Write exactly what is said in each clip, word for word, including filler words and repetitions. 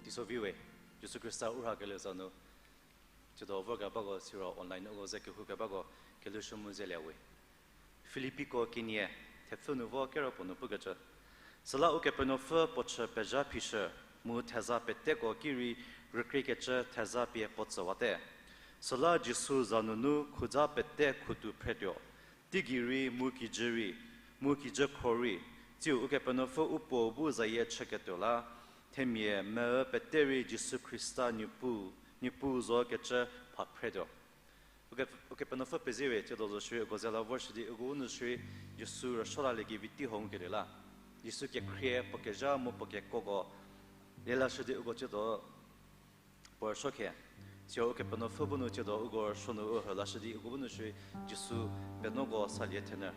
Iso viwe, Jisu Khrista u rhakelieu za nu, tsiedo vorkebako siro online uko ze kehoukebako kelhoushü mu zelie we. Filipiko kenie, thepfü nu vo kero puo nu pukecü. Süla Ukepenuopfü puo chü pezha phishü, mu theza peteko ki rei rükriekecü theza pie puo tsüwate. Süla Jisu za nunu khuza pete khutu phretuo. Teigei rei, mu kijü rei, mu kijükhro rei, tsiu Ukepenuopfü u Puo bu zayie chüketuo la, themia me-ü pete rei Jisu Khrista Niepuu, Niepuu zo kecü pha phretuo. Uke-, Ukepenuopfü pezie we, tsiedo zo shierei uko ze la vorshü di uko u nu shierei Jisu rüsuo lalie kevi tei ho ngukelie la. Jisu kekhrie, puo kezha mu puo kekuoko lielashü di uko tsiedo puo rüsuo khe. Siro Ukepenuopfü bu nu tsiedo uko rüsuo nu u rhülashü di uko bu nu shierei Jisu penuoko salie thenyü.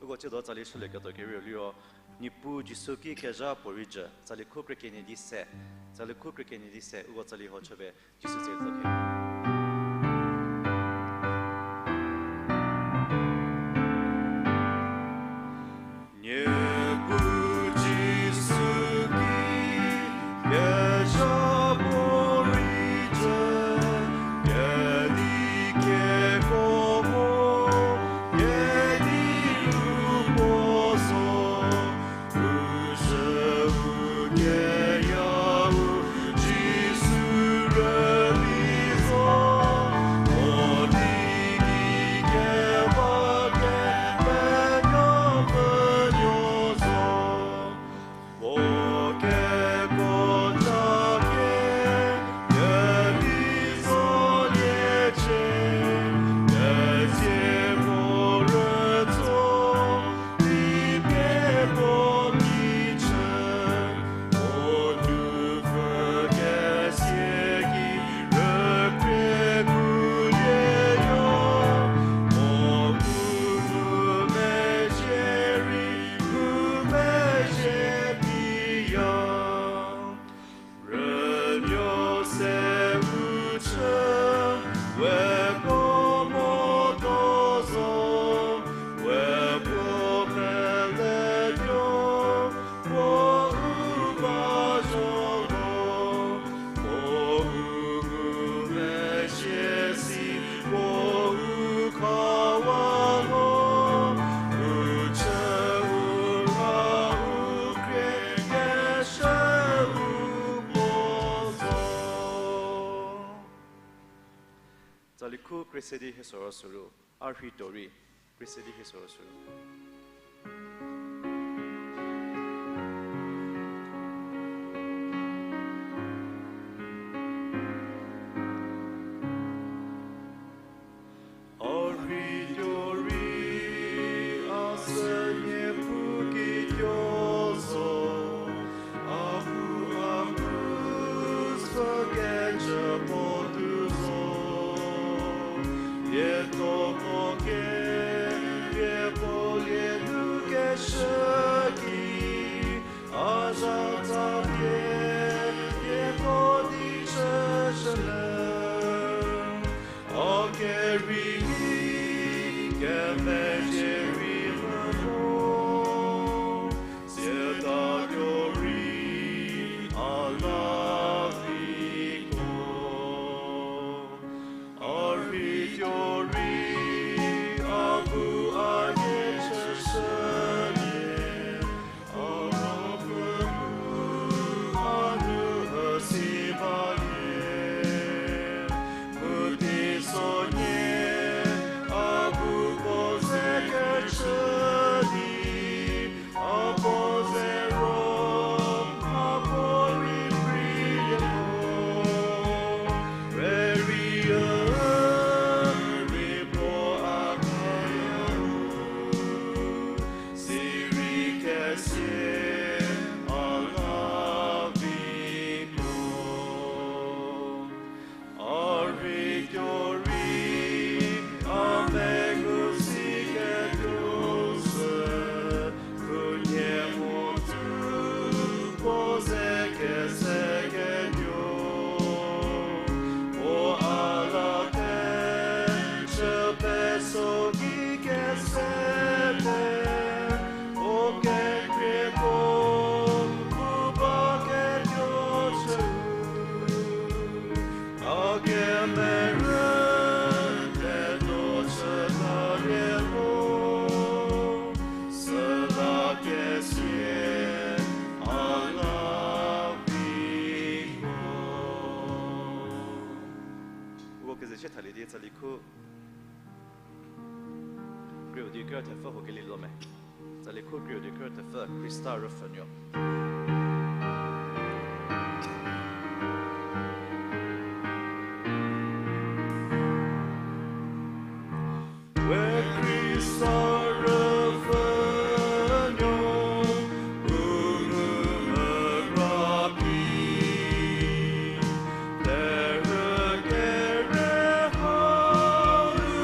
Uko tsiedo tsali shülieketuo kerieu liro, Niepuu Jisu ki kezha puorei jü, tsali khu krie kenie di se, tsali khu krie kenie di se, uko tsali ho chüpie Jisu tse zo khe. Niepuu Jisu ki kezha puorei jü, kedi kekuoko, kedi u puo zo, u shü u keyau Jisu rüli zo, o teigei keba kepenuopfü nuo zo. Puo kekuo cha ke, kedi zolie cie, kezie puo rütso, di pie puo ki chü, o nupfü kesie ki rükrie kuolie yo, o nupfü mezhie rei, u mezhie pie ya. Rünuo se u chü, we puo motuo zo, we puo peletuo, puo u ba zo lo, puo u ngumezhie si, puo u khawa lo, u chü u rha u khrie keshü u puo zo. Tsali khu krie se di hie soro suru, a rhei tuo rei, krie se di hie soro suru. A rhei tuo rei, a sü Niepuu kituo zo, a pu a pu sü kecü puotou zo, lietho puo ke, lie puo Kemerü teto chütalielho, süla kesie a la viko. Uko keze chie thalie di tsali khu kerieu di kerü thepfü ho keli lo me. Tsali khu kerieu di kerü thepfü, Khrista rüpfhünuo. We Khrista rüpfhünuo, u ngumvü kra phi, terhü kere hau nu,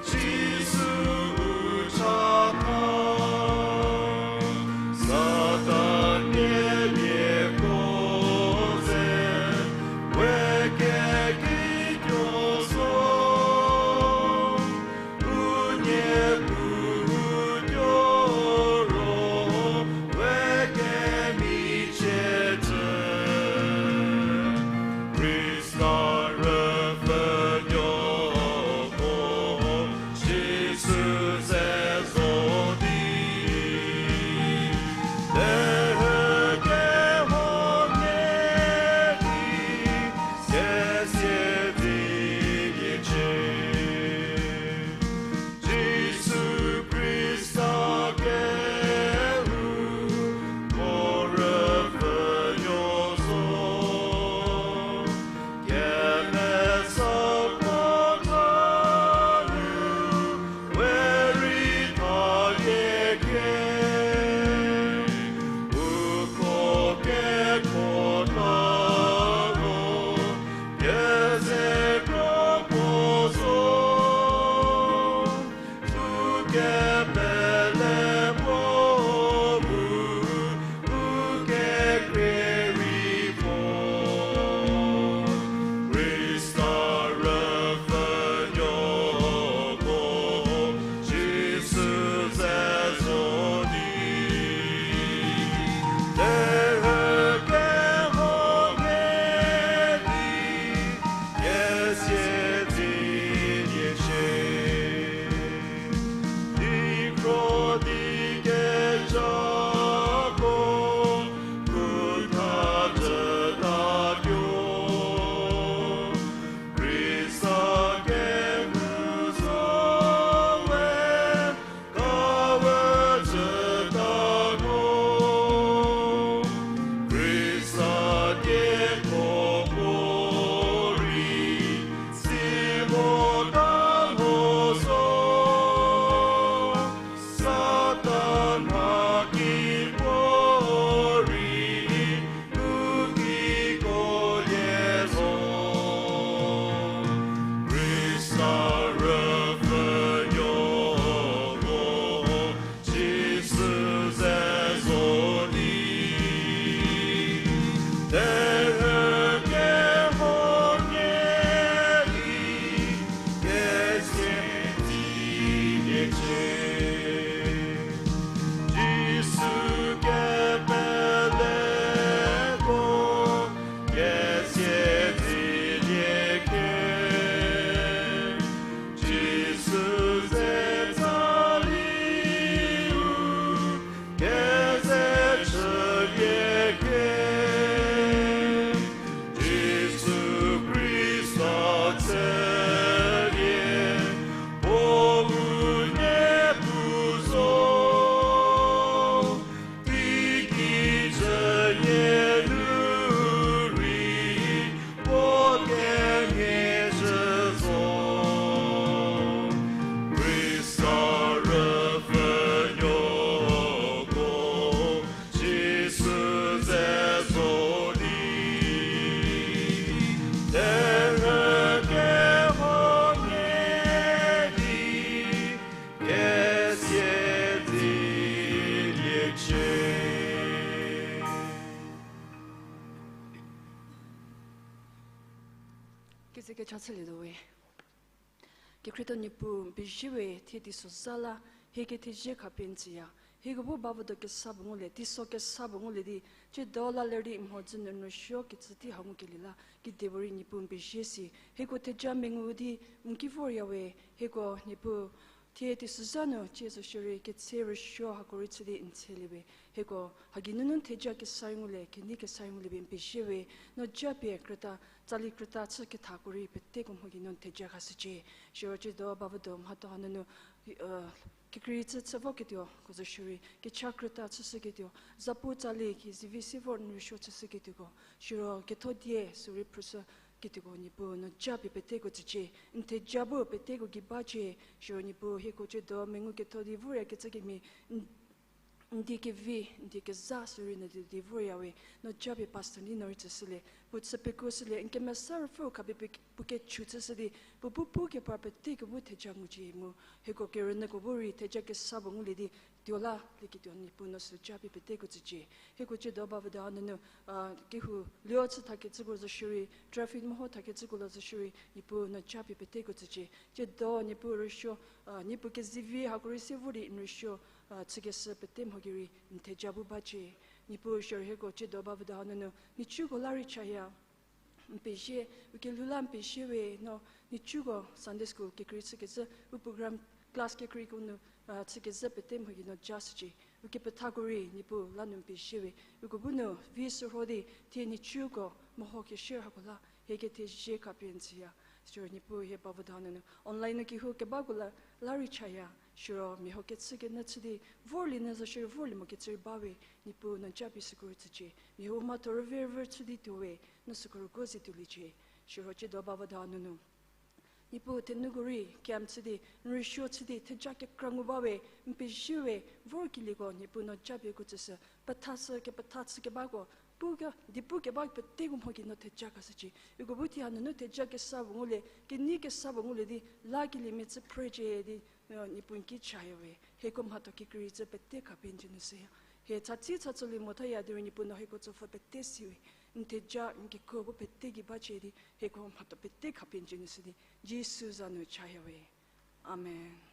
Jisu u chatha, Satan dielieko ze, we kekituo zo. U nie puo tuo ro, we kemichie cü. Khrista rüpfhünuoko, Jisu ze zo di, terhü kehomia di, kesie di liecie. Jisu Khrista kehou, mo rüpfhünuo zo. Kemesa puo tha nu, we rei thalie ke. Uko kekuotako, keze kro puo zo. U kepele puo mu, u kekreirei puo. Khrista rüpfhünuoko, Jisu ze zo di, terhü kehomia di, kesie di liecie. Di kro di kezhako, kutha cütatuo. Khrista kehou zo we, kawe cütatuo. Khrista dieko puo rei, si mo ta mo zo. Satan mha ki puorei, u kiko lie zo. Khrista rüpfhünuoko, Jisu ze zo di, terhü kehomia di, kesie di liecie. Jisu kepeleko, kesie di lie ke. Jisu ze tsali u, keze chülie ke. Jisu Khrista tselie, puo u nie puo zo. Teiki cünie nu rei, puo kemhie cü zo. Khrista rüpfhünuoko, Jisu ze zo di, terhü kehomia di, kesie di liecie. Keze kecha chülietuo we. Kekhrietho Niepuu, pezie we thie teisozha la, hie kethezie khapie n tsüya. Hieko bu bavüdo kesa puo ngulie, teiso kesa puo ngulie di, tsiedo la ler di mhodzü nu n rüsuo kecü tei ha ngukelie la, kedipuorei Niepuu n pezie si. Hieko theja mengu di, n ki vorya we, hieko Niepuu, thie teisozha nu, tsie zo shierei, ketse rüsuo hako rei chü di n tselie we. Hieko, hagei nunu theja kesa rei ngulie, kenei kesa rei ngulie pie n pezie we, no japie krüta, tsali krüta chü kethako rei peteko mho gei nu n theja khashücie. Siro tsiedo bavüdo mhatho hanunu, kekrei chü chü voketuo ko zo shierei, kecha krüta chüshüketuo, zapu tsali ki zivi si vor n rüsuo chüshüketuoko, siro ketho die sürei phrüshüketuoko Niepuu no japie peteko tsücie, n theja bu peteko gei bacie, siro Niepuu hieko tsiedo mengu ketho di vorya kecü kemhie, n n die kevi, n die kezha sürei no di, di vorya we, no japie pastor di no rei tsüshülie, puo chü pekuoshülie, n kemesa ruopfü khapie pe-, puo kechü chüshü di, puo bu pu kepar peteko bu theja ngucie mu, hieko kerünyüko bu rei theja kesa puo ngulie di, tuo la lieketuo Niepuu no sü japie peteko tsücie. Hieko tsiedo bavüdo hanunu, a, kehou lio chü thakecüko zo shierei, traffic meho thakecüko la zo shierei, Niepuu no japie peteko tsücie. Tsiedo Niepuu rüsuo, a, Niepuu kezivi hako rei se vor di n rüsuo, a, chükeshü pete mho gei rei n theja bu bacie. Niepuu siro hieko tsiedo bavüdo hanunu, nhicuko la rei chaya. N pezie, u kelhou la n pezie we no, nhicuko Sunday school kekrei chükezhü, u program class kekreiko nu, a, chükezhü pete mho gei no ja shücie. Ukepethako rei Niepuu la nu n pezie we, uko bu nu vi shürho di, thie nhicuko mehokeshü hako la, hie kethezie khapie n tsüya. Siro Niepuu hie bavüdo hanunu, online nu kehou kebako la, la rei chaya, siro mia huo kechü kenyü chü di, vorlie nyü zo shierei vorlie mokecü rei ba we, Niepuu no japie süko rei tsücie. Mia huo mhatho rüve rüve chü di tuo we, no süko rüko ze tuoliecie. Siro tsiedo bavüdo hanunu, Niepuu thenuko rei camp chü di, n rüsuo chü di, theja kekra ngu ba we, n pezie we, vorkelieko Niepuu no japie ko tsüshü, pethashü kepetha chü kebako, pu ke, di pu keba peteko mho gei no theja khashücie. Uko bu thie hanunu theja kesa puo ngulie, kenei kesa puo ngulie di, lakeliemia chü phrecie di, Niepuu n ki chaya we, hieko mhatho kekrei chü pete khapie n dzie nu shüya. Hie chatsi chatsolie mothaya derei Niepuu no hieko tsopfü pete si we, n theja n kekuo bu pete gei bacie di, hieko mhatho pete khapie n dzie nu shü di, Jisu za nu chaya we. Amen.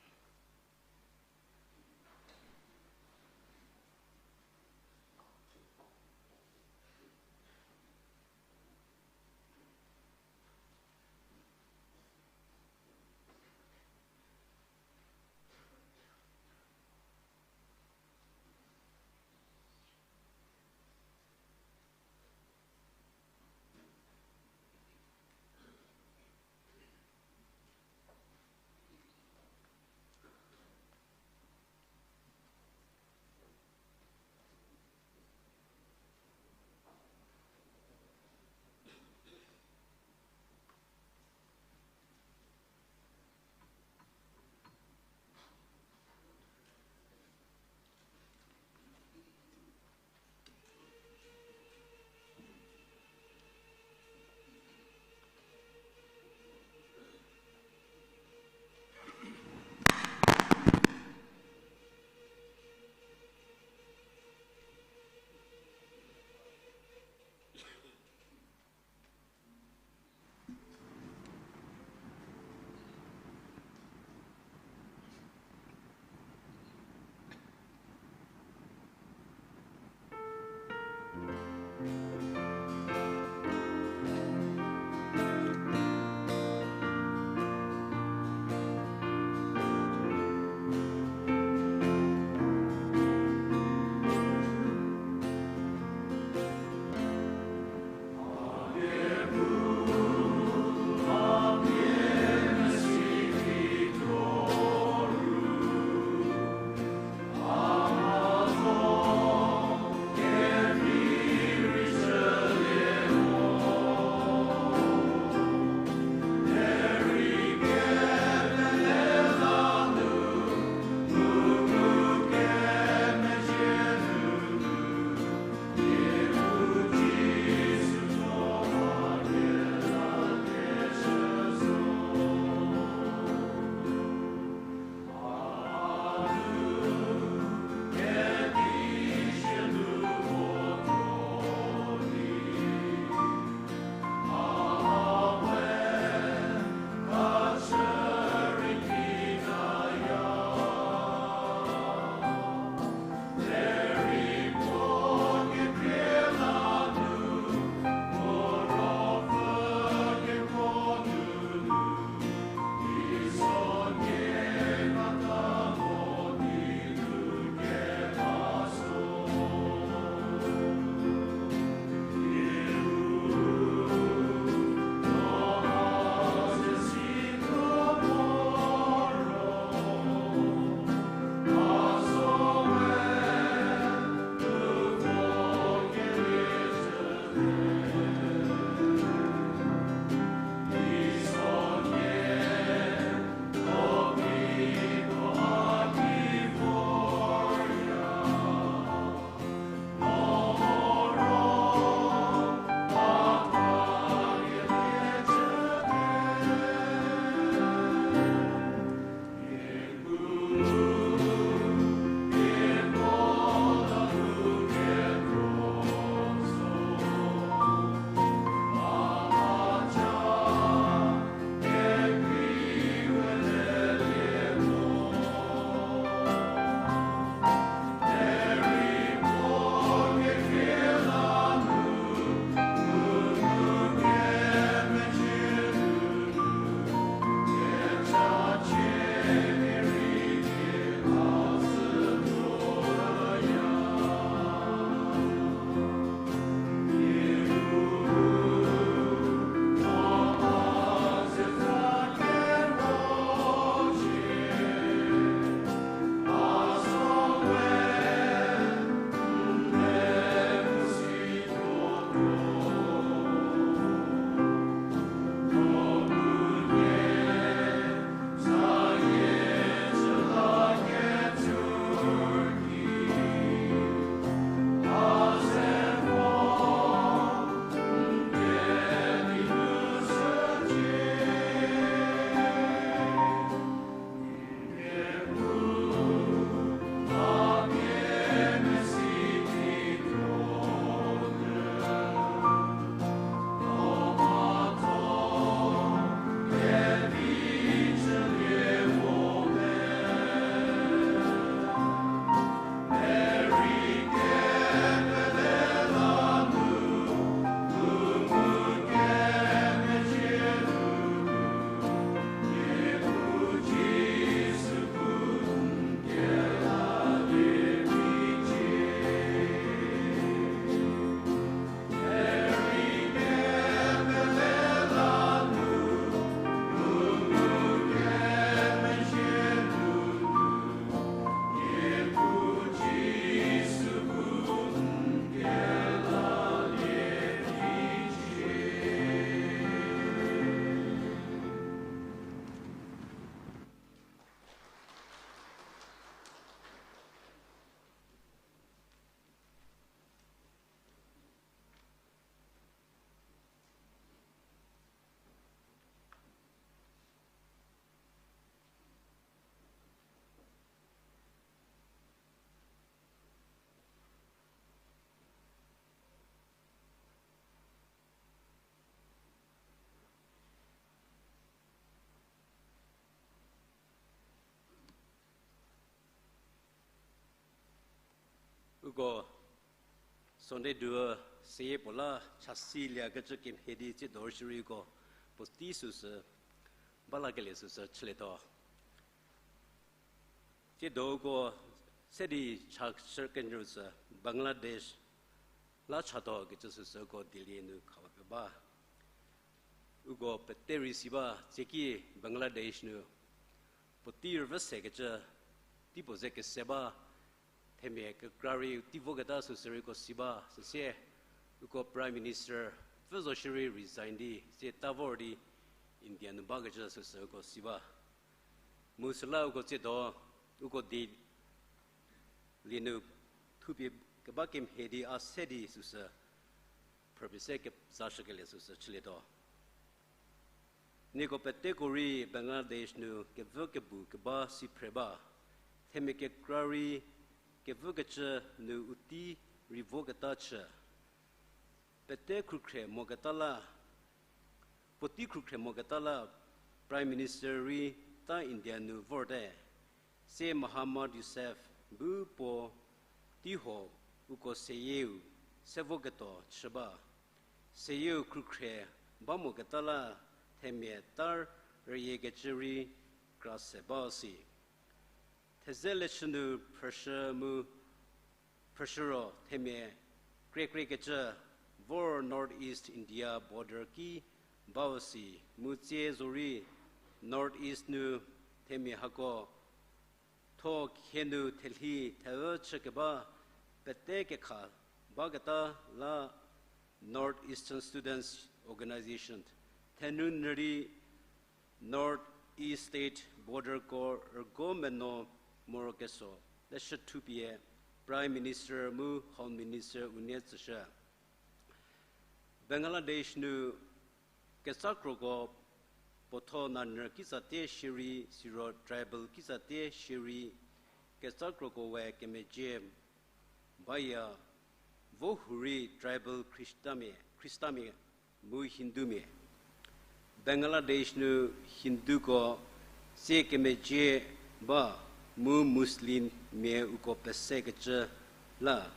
Ko Sunday duo seyie puo la chasiliekecü kemhie di tsiedo shierei ko puotei süsü ba lakelie süsü chülietuo. Tsiedo uko se di chashü kenyü sü Bangladesh la chatuo kecü süsü uko Delhi nu khawa pie ba. Uko pete rei si ba, tsieki Bangladesh nu puotei rüvü sekecü teipuo ze kese ba, themia kekra rei tei voketa süsü rei uko si ba, süsie uko Prime Minister pfü zo shierei resign di, sie ta vor di India nu bakecü süsü uko si ba. Mu süla uko tsiedo, uko Delhi nu thupie keba kemhie di a se di süsü phrüpie se kezashükelie süsü chülietuo. Nieko peteko rei Bangladesh nu kevü kebu keba si phre ba, themia kekra rei kevükecü nu u tei rei voketa chü. Pete khrukhre moketa la, puotei khrukhre moketa la Prime Minister rei ta India nu vorte. Sie Mohammad Yusuf bu puo teiho uko seyieu se voketuo chü ba. Seyieu khrukhre ba moketa la themia ta rüyiekecü rei kra se ba si. Theze leshü nu phrüshü mu phrüshü ro themia krekrekecü vor North East India border ki bau si, mu tsie zorei North East nu themia hako tho khie nu thelhi theu chükeba pete kekha baketa la North Eastern Students Organisation, thenu nyü rei North East State Border ko rügo meno morokeso leshü thupie Prime Minister mu Home Minister unie tsüshü. Bangladesh nu ketsa kroko puotho nanyü kitsatie shierei siro tribal kitsatie shierei ketsa kroko we kemecie baya, vo hurei tribal Khristamia, Khristamia mu Hindumia. Bangladesh nu Hinduko sie kemecie ba mu Muslimmia uko pesekecü la.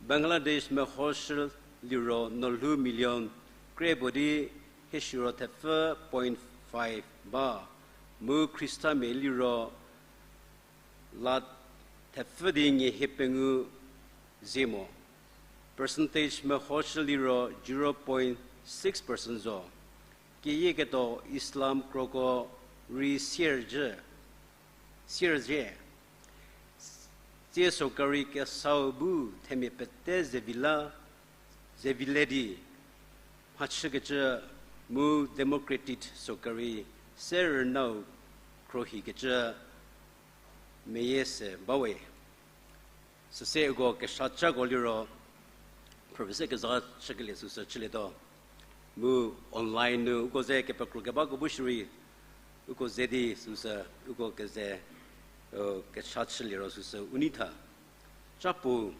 Bangladesh mehoshü liro nolhou million kre puo di hie siro thepfü point five ba, mu Khristamia liro la thepfü di nie hie pengou zie mo. Percentage mehoshü liro zero point six percent zo. Keyieketuo Islam kroko rei sier zhie, sier zhie. Tsie sorkari kesau bu themia pete zevi la, zevi le di mhachükecü mu democratic sorkari se rünau khrohikecü meyie se bawe. Süsie uko keshacako liro phrüpie se keza chükelie süsü chülietuo. Mu online nu uko ze kepekro kebako bu shierei uko ze di süsü uko keze, kecha chüliro süsü u nei tha. Ca puo,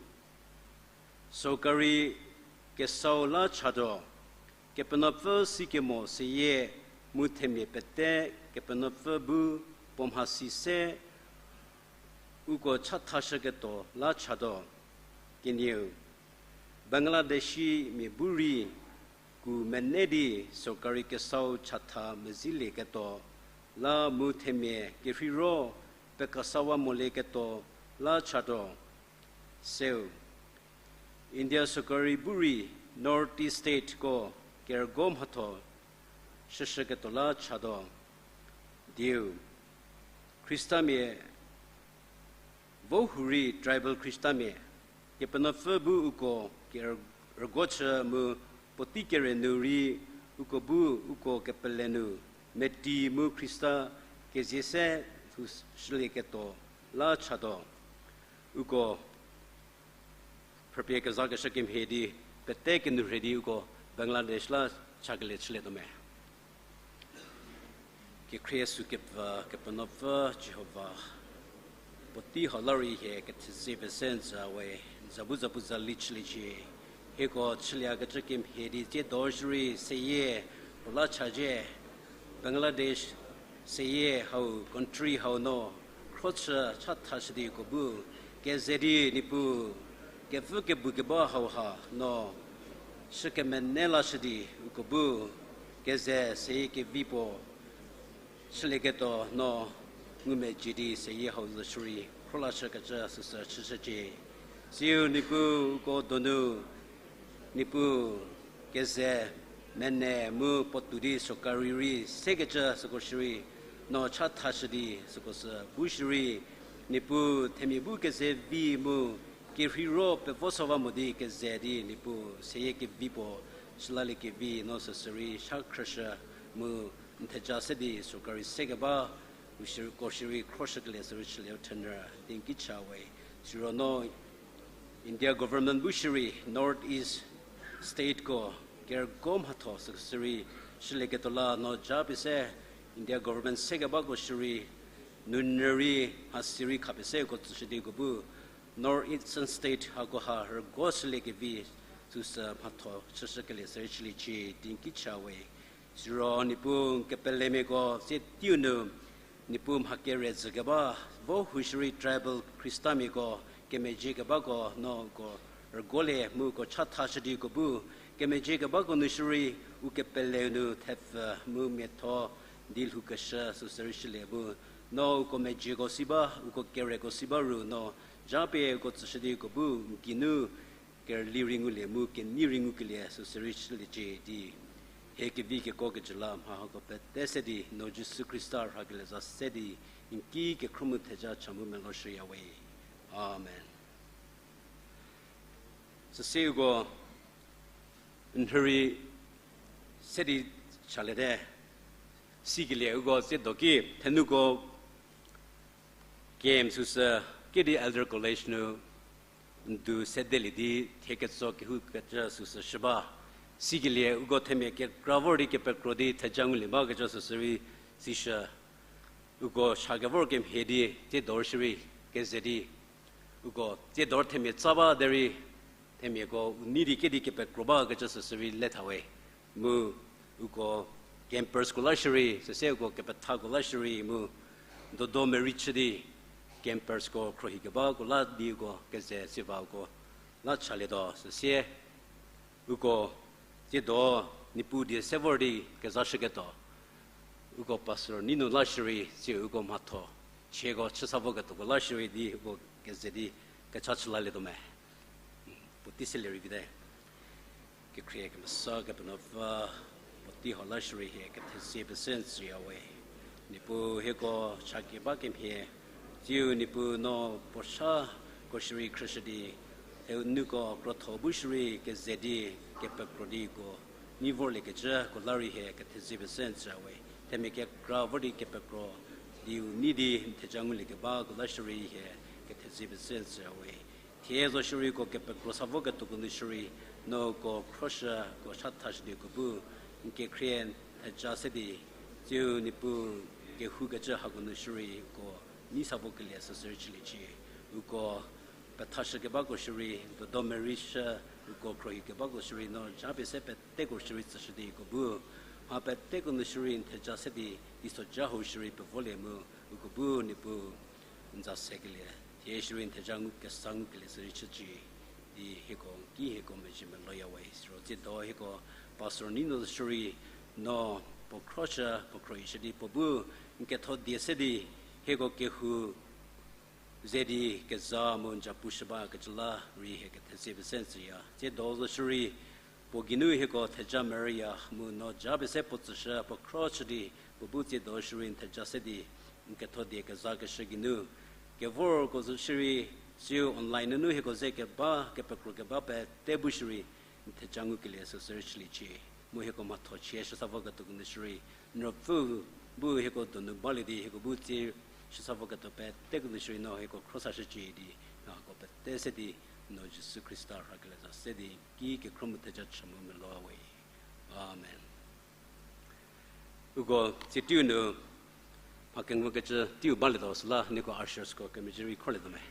sorkari kesau la chatuo, Kepenuopfü sikemo seyie mu themia pete Kepenuopfü bu puo mhasi se uko chathashüketuo la chatuo. Kenieu, Bangladeshimia bu rei ku mene di sorkari kesau chatha mezilieketuo la mu themia kerheiro pekasawa molieketuo la chatuo. Seu, India sorkari bu rei North East stateko kerügo mhatho shüshüketuo la chatuo. Diu, Khristamia, vo hurei tribal Khristamia, Kepenuopfü bu uko kerügo chü mu puotei kere nu rei uko bu uko kepele nu meti mu Khrista kezie se lhoushülieketuo la chatuo. Uko phrüpie kezakeshü kemhie di pete kenu rhie di uko Bangladesh la chakelie chülietuo me. Kekhrie sü kepfü Kepenuopfü Jihova, puotei hau la rei hie kethezie pese n tsü we, n za bu zapuzali chüliecie. Hieko chüliekecü kemhie di tsiedo shierei seyie puo la chacie, Bangladesh seyie hau country hau no khrochü chathashü di uko bu Keze di Niepuu, kevü kebu keba hauha no, shü kemenei lashü di uko bu, keze seyie kevi puo, shülieketuo no, ngumezhie di seyie hau zo shierei, khro lashükecü süsü chüshücie. Siu Niepuu uko donu, Niepuu, keze, mene mu puotou di sorkari rei sekecü süko shierei, no chathashü di süko sü bu shierei, Niepuu themia bu keze vi mu, kerheiro pevo sava mo di keze di Niepuu seyie kevi puo, shülalie kevi no süsü rei sha khrüshü mu n theja se di sorkari sekeba, u shierei, ko shierei khroshükelie sürei chülie thenyü di n ki cha we. Siro no India government bu shierei North East stateko kerügo mhatho süsü rei shülieketuo la no ja pie se India government sekebako shierei nunyü rei mhasi rei khapie se uko tsüshü di uko bu North Eastern state hakoha rügo shülie kevi süsü mhatho chüshükelie sürei chüliecie di n ki cha we. Siro Niepuu n kepelemiako tsie teiu nu Niepuu mha kere zhükeba, vo hu shierei tribal Khristamiako kemezhie kebako no uko rügolie mu uko chathashü di uko bu kemezhie kebako nu shierei u kepeleu nu thepfü mu miatho di lhoukeshü süsü rei shülie mu no uko mezhieko si ba, uko kereko si ba ru no ja pie uko tsüshü di uko bu n geinu kerüli rei ngulie mu kenei rei ngukelie süsü rei chüliecie di hie kevi kekuo kejü la mha hako pete se di no Jisu Khrista rhakelie za se di n ki kekhro mu theja cha mu meloshüya we. Amen. Süsie uko n hurei se di chaliete, sikelie uko tsiedo ki thenuko camp süsü kedi Elder College nu n du sedelie di thie ketso kehoukecü süsü shü ba. Sikelie uko themia kekra vor di kepekro di theja ngulie bakecü süsü rei sishü. Uko cha kevor kemhie di tsiedo shierei keze di uko tsiedo themia tsa ba derei themiako u nei di kedi kepekro bakecü süsü rei le tha we. Mu uko campersko la shierei, süsie uko kepethako la shierei mu dodo merei chü di campersko khrohi kebako la di uko keze sievako la chalietuo süsie uko tsiedo Niepuu die se vor di kezashüketuo uko pastor Nino la shierei, sie uko mhatho chieko chüsa voketuoko la shierei di uko keze di kecha chü lalietuo me. Puotei selie rei vite. Kekhrie kemesa Kepenuopfü, puotei hau la shierei hie kethezie pese n tsüya we. Niepuu hieko cha keba kemhie, tsiu Niepuu no puo shako shierei khrüshü di, theu nuko krotho bu shierei keze di kepekro di uko nei vorliekecüko la rei hie kethezie pese n tsüya we. Themia kekra vor di kepekro di u nei di n theja ngulie kebako la shierei hie kethezie pese n tsüya we. Thie zo shierei uko kepekro sa voketuoko nu shierei, no uko khroshüko chathashü di uko bu n kekhrie n theja se di, tsiu Niepuu kehoukecü hako nu shierei uko nei sa vokelie süsü rei chüliecie. Uko pethashü kebako shierei, dodo merei shü, uko khrohi kebako shierei no ja pie se peteko shierei tsüshü di uko bu mha peteko nu shierei n theja se di, teisoja hau shierei pevolie mu uko bu Niepuu n za sekelie, thie shierei n theja ngu kesa ngukelie sürei chücie di hieko n ki hieko mezhie meloya we. Siro tsiedo hieko pastor Nino shierei no puo khroshü, puo khrohishü di puo bu n ketho die se di hieko kehou ze di keza mu n ja pushü bakecü la rei hie kethezie pese n tsüya. Tsiedo zo shierei puo geinu hieko theja merüya mu no ja pie se puo tsüshü, puo khroshü di puo bu tsiedo shierei n theja se di n ketho die kezakeshü geinu kevorko zo shierei, siu online nunu hieko ze keba, kepekro keba pete bu shierei n theja ngukelie süsü rei chüliecie. Mu hieko mhatho chie shüsa voketuoko nu shierei, n Ruopfü bu hieko donu balie di hieko bu tsie shüsa voketuo peteko nu shierei no hieko khro sashücie di, hako pete se di, no Jisu Khrista rhakelie za se di ki kekhro mu theja cha mu meloa we. Amen. Uko tsie teiu nu mha kengukecü teiu balietuo süla nieko ushersko kemezhie rei khrolietuo me.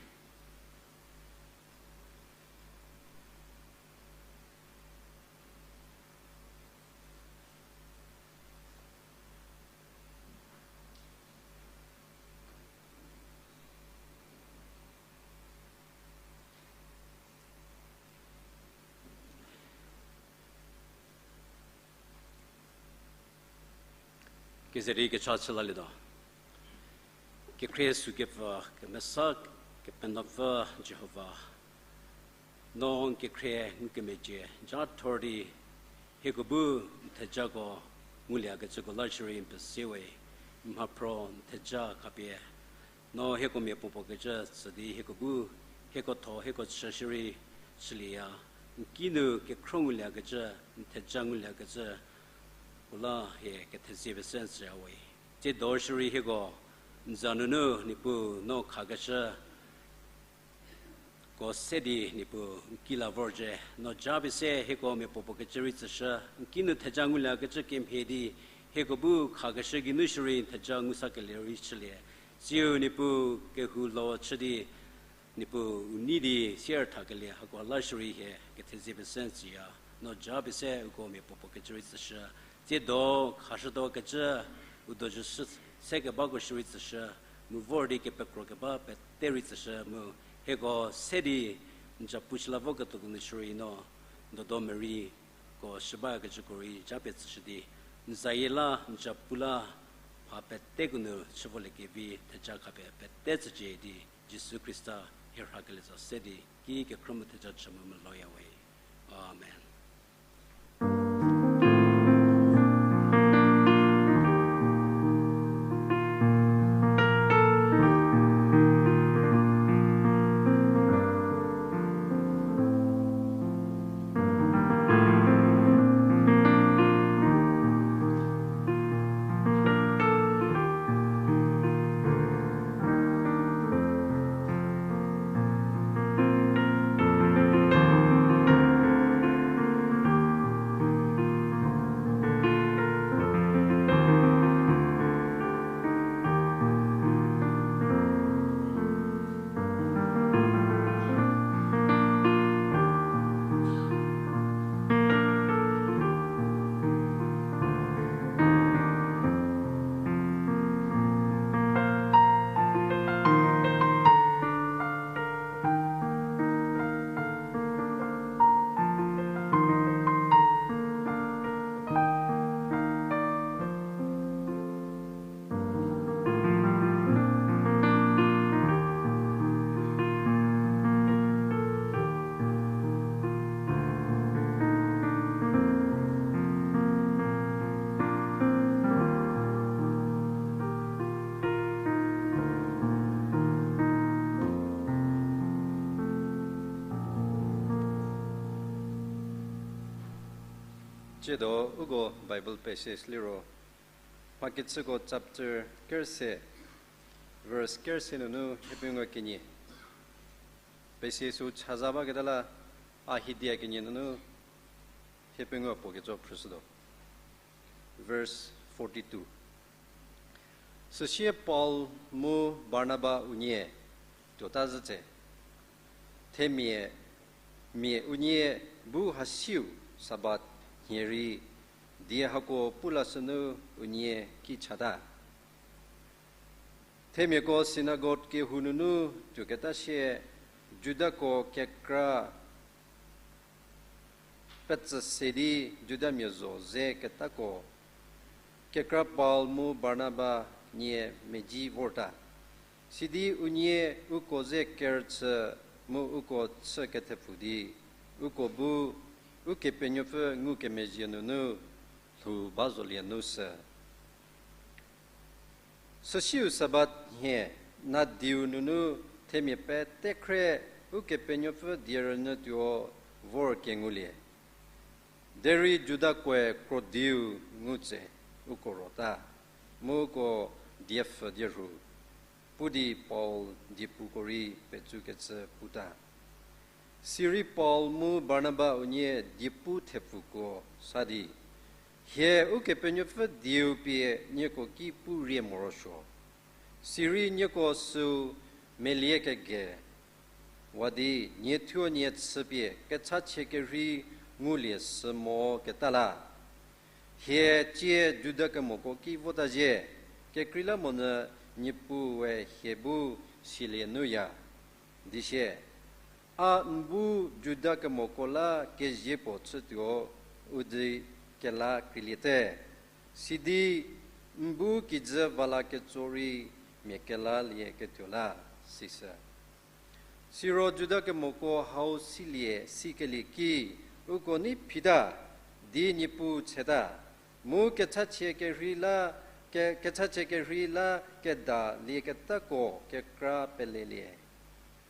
Kezedi kecha chülalietuo. Kekhrie sükepfü, kemesa, Kepenuopfü Jihova, no n kekhrie ngukemezhie ja thor di, hieko bu n thejako nguliekecüko la shierei n pesie we, mhaphro n theja khapie no hieko mia puopuo kecü tsü di hieko bu, hieko tho, hieko chü shierei chülieya, n kinu kekhro nguliekecü, n theja nguliekecü, u la hie kethezie pese n tsüya we. Tsiedo shierei hieko n za nunu Niepuu no khakeshü ko se di Niepuu n ki la vorcie, no ja pie se hieko mia puopuo kecü rei tsüshü, n kinu theja nguliekecü kemhie di, hieko bu khakeshü geinu shierei n theja ngusakelie rei chülie. Siu Niepuu kehou lo chü di, Niepuu u nei di sier thakelie hako la shierei hie kethezie pese n tsüya, no ja pie se uko mia puopuo kecü rei tsüshü. Tsiedo khashütuo kecü, u dojü shü, se kebako shierei tsüshü, mu vor di kepekro keba pete rei tsüshü, mu hieko se di n zapu chü la voketuoko nu shierei no n dodo mereiko shü bakecüko rei ja pie tsüshü di, n zayie la n zapu la mha peteko nu chü voliekevi theja khapie pete tsücie di, Jisu Khrista hie rhakelie za se di ki kekhro mu theja chü mu meloya we. Amen. Tsiedo uko Bible passage liro, Mhakechüko chapter kerse, verse kerse nunu hiepengou kenie. Passage sü chaza baketa la, a hidia kenie nunu hiepengou puo kecho phrüshütuo. Verse forty-two. Süsie Paul mu Barnaba unie tuota zhü tse, themia mia unie bu hasiu Sabat nhie rei die hako pu lashünu unie ki chata. Themiako synagogue kehou nunu tuoketa sie Judako kekra petsü se di Judamia zho ze ketako kekra Paul mu Barnaba nie medzi vorta. Sidi unie uko ze kerüchü mu uko chü kethepfu di, uko bu Ukepenuopfü ngukemezhie nunu lhou ba zolie nu sü. Süsiu Sabat nhie nadiu nunu themia pete khre Ukepenuopfü die rünyü tuo vor kengulie. Derei Judakoe krodiu ngu tse uko rota, mu uko diepfü dierhu pu di Paul diepuko rei petsukecü puta. Sirei Paul mu Barnaba unie diepu thepfuko sa di, hie Ukepenuopfü dieu pie nieko ki pu rie morosuo. Sirei nieko süu melie kege wa di nie thuo nie chüpie kechachie kerhei ngulie sü mo keta la, hie tsie Juda kemoko ki vota zhie, kekreilamonyü Niepuue hie bu silie nuya. Di sie, a n bu Juda kemoko la kezie puo chütuo u di kela kreiliete. Sidi N bu kijü va la ketso rei mia kelalie ketuo la, sisü. Siro Juda kemoko hau silie sikelie ki, uko nei phita, di Niepuu tseta, mu kechachie kerhei la, ke, kechachie kerhei la keda lieketako kekra pelelie.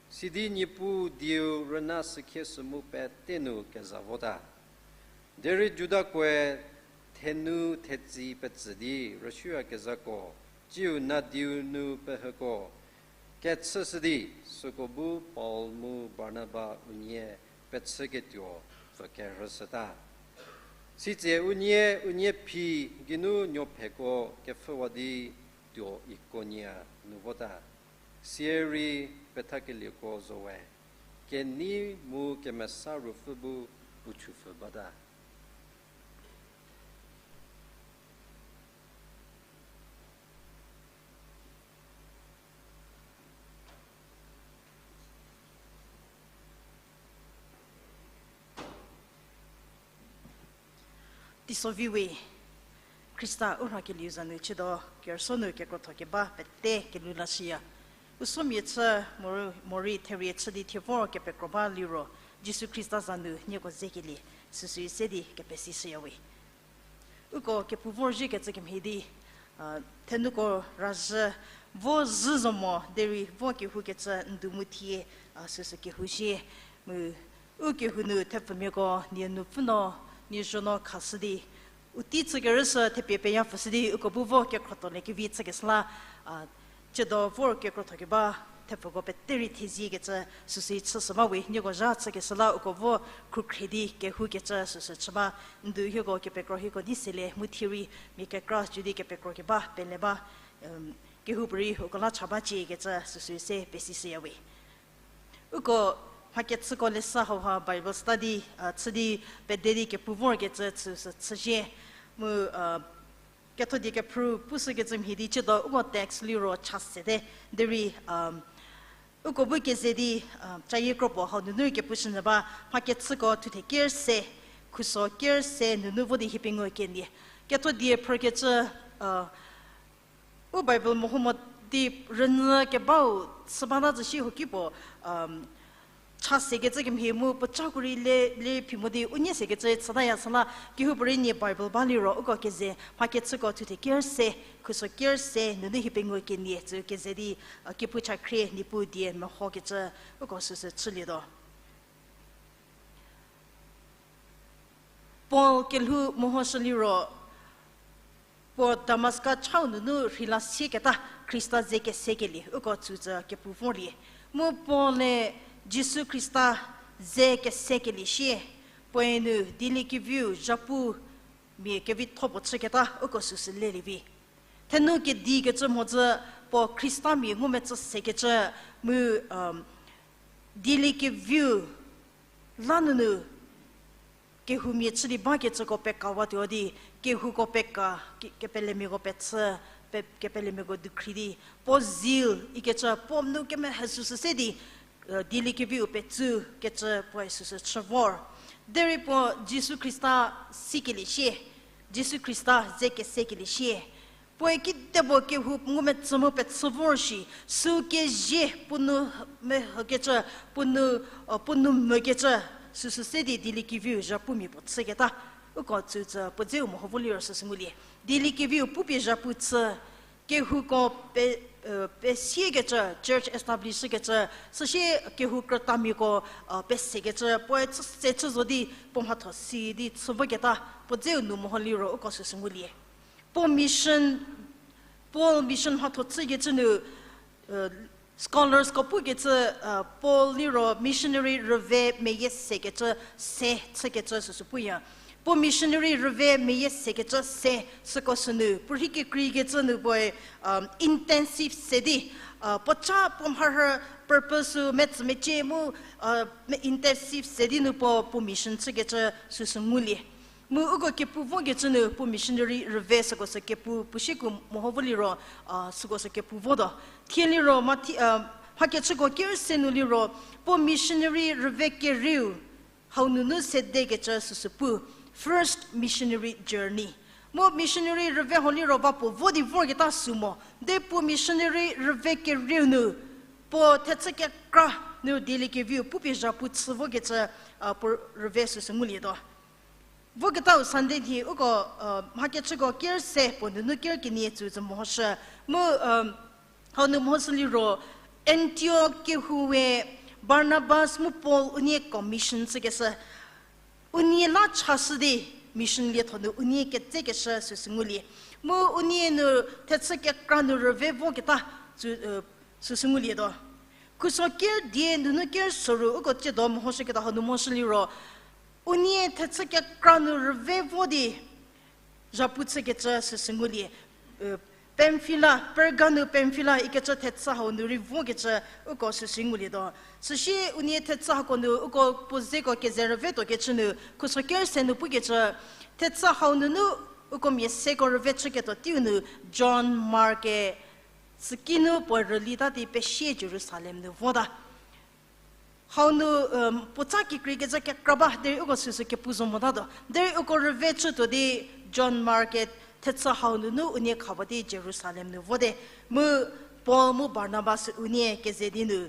Sidi Niepuu dieu rüna sükhie sü mu pete nu keza vota. Derei Judakoe thenu thetsi petsü di rüsuoyakezhako, tsiu nadiu nu pehüko kechüshü di, süko bu Paul mu Barnaba unie pechüketuo pfü kerhüshüta. Sitse unie, unie phi geinu nuopheko kepfhüwa di tuo Ikonia nu vota. Sierei pethakelieko zowe, kenei mu Kemesa Ruopfü bu puo chupfü bata. Teisovi we, Khrista u rhakelieu za nu chüdo, kerüsuo nu kekrotho keba pete kelhou lashüya. U somia chü morei, morei therie chü di thie vor kepekro ba liro, Jisu Khrista za nu nieko zekelie, süsü se di kepesishüya we. Uko kepu vorzhie kecü kemhie di, a, thenuko razhü vo zhü zo mo, derei vo kehoukecü n du mu thie, a, süsü kehouzhie. Mu u kehou nu thepfumiako nie nupfü no, nie zho no khashü di, u tei chü kerüshü thepie peya pfüshü di, uko bu vo kekrotho le kevi chükeshü la, a, chüdo vor kekrotho keba thepfuko pete rei theziekecü süsü chüshü ba we, nieko zha chükeshü la uko vo khrukhre di kehoukecü süsü chü ba, n du hieko kepekro hieko nei selie mu thie rei mia kekra cü di kepekro keba pele ba, kehoupuorei uko la cha ba ciekecü süsü se pesishüya we. Uko mhakechüko lesa hauha Bible study, a, chü di pede di kepu vorkecü süsü chüzhie. Mu, a, ketho die kephrü pushükecü mhie di chüdo uko text liro cha sete. Derei, a, uko bu keze di, a, cayie kropuo hau nunu rei kepushünyü ba, mhakechüko thuthe ker se, khuso ker se nunu vo di hiepengou kenie. Ketho die phrükecü, a, u Bible meho mo di rünyü kebau chü bata zhü shi huoki puo, cha sekecü kemhie mu puo cako rei le, le phi mo di u nie sekecü chütaya süla, kehoupuorei nie Bible ba liro uko keze mhakechüko thuthe ker se, khuso ker se nunu hiepengou kenie cü keze di, a, kepu cha khrie Niepuu die mehokecü uko süsü chülietuo. Paul kelhou mehoshü liro, puo Damaska chau nunu rheila sieketa Khrista ze kesekelie uko tsütsü kepu vorlie. Mu Paul-e Jisu Khrista ze kesekelie shie, puoe nu dieliekeviu zhapu mia kevitho puo chüketa uko süsü lelie vi. Thenu kedikecü mhodzü puo Khristamia ngumecü sekecü mu, dieliekeviu la nunu kehoumia chü di bakecüko pekawatuo di, kehouko peka, ke-, kepelemiako pechü, pe-, kepelemiako dukhri di, puo zeal ikecü puo nu kemehe süsü se di, dieliekeviu petsükecü puoe süsü chü vor. Derei puo Jisu Khrista sikelie shie, Jisu Khrista ze kesekelie shie. Puoe kidepuo kehou ngumecü mu pechü vor shi, sü kezie puo nu mehükecü, puo nu, puo nu mokecü, süsü se di dieliekeviu zhapumia puo chüketa. Uko tsütsü puo dzeu meho vo liro süsü ngulie. Dieliekeviu pupie zhapu chü, kehouko pe-, pesiekecü, church establish shükecü, süsie kehou krütamiako, pesekecü, puoe chü se chü zo di puo mhatho si di chü voketa, puo dzeu nu meho liro uko süsü ngulie. Puo mission, Paul mission mhatho chükecü nu, scholars ko pukecü, Paul liro missionary rüve meyie sekecü se chükecü süsü puya. Puo missionary rüve meyie sekecü se süko sünu, puo rhei kekreikecü nu puoe, intensive se di, puo cha puo mharhü purpose-u metsü mecie mu, intensive se di nu puo, puo mission chükecü süsü ngulie. Mu uko kepu vokecü nu puo missionary rüve süko sü kepu puo shieku meho vo liro, süko sü kepu votuo. Thie liro mha thi-, mhakechüko ker se nu liro, puo missionary rüve kerieu hau nunu sedekecü süsü pu, first missionary journey. Mu missionary rüve ho liro va puo vo di vorketa sü mo. Derei puo missionary rüve kerieu nu, puo thechü kekra nu dieliekeviu pupie zhapu chü vokecü, a, puo rüve süsü ngulietuo. Voketau Sunday nhie uko, a, mhakechüko ker se puo nunu ker kenie tsü tsü mehoshü. Mu, a, hau nu mehoshü liro, Antiok kehou we Barnabas mu Paul unie commission chükeshü. Unie la chashü di mission lietho nu unie ketsekeshü süsü ngulie. Mu unie nu thechü kekra nu rüve voketa tsü, e, süsü ngulietuo. Khuso ker die nunu ker soru uko tsiedo mehoshüketa hau nu mehoshü liro, unie thechü kekra nu rüve vo di zhapu chükecü süsü ngulie. E, Pamfila, Perga nu Pamfila ikecü thechü hau nu rei vokecü uko süsü ngulietuo. Süsie unie thechü hako nu uko puo zeko keze rüvetuokecü nu khuso ker se nu pukecü, thechü hau nunu uko mia seko rüve chüketuo teiu nu John Mark-e süki nu puoe rülita di pesie Jerusalem nu vota. Hau nu, um, puotsa kekreikecü kekra ba derei uko süsü kepu zo motatuo. Derei uko rüve chütuo di John Mark-e thechü hau nunu unie khaba di Jerusalem nu vote. Mu Paul mu Barnabas unie keze di nu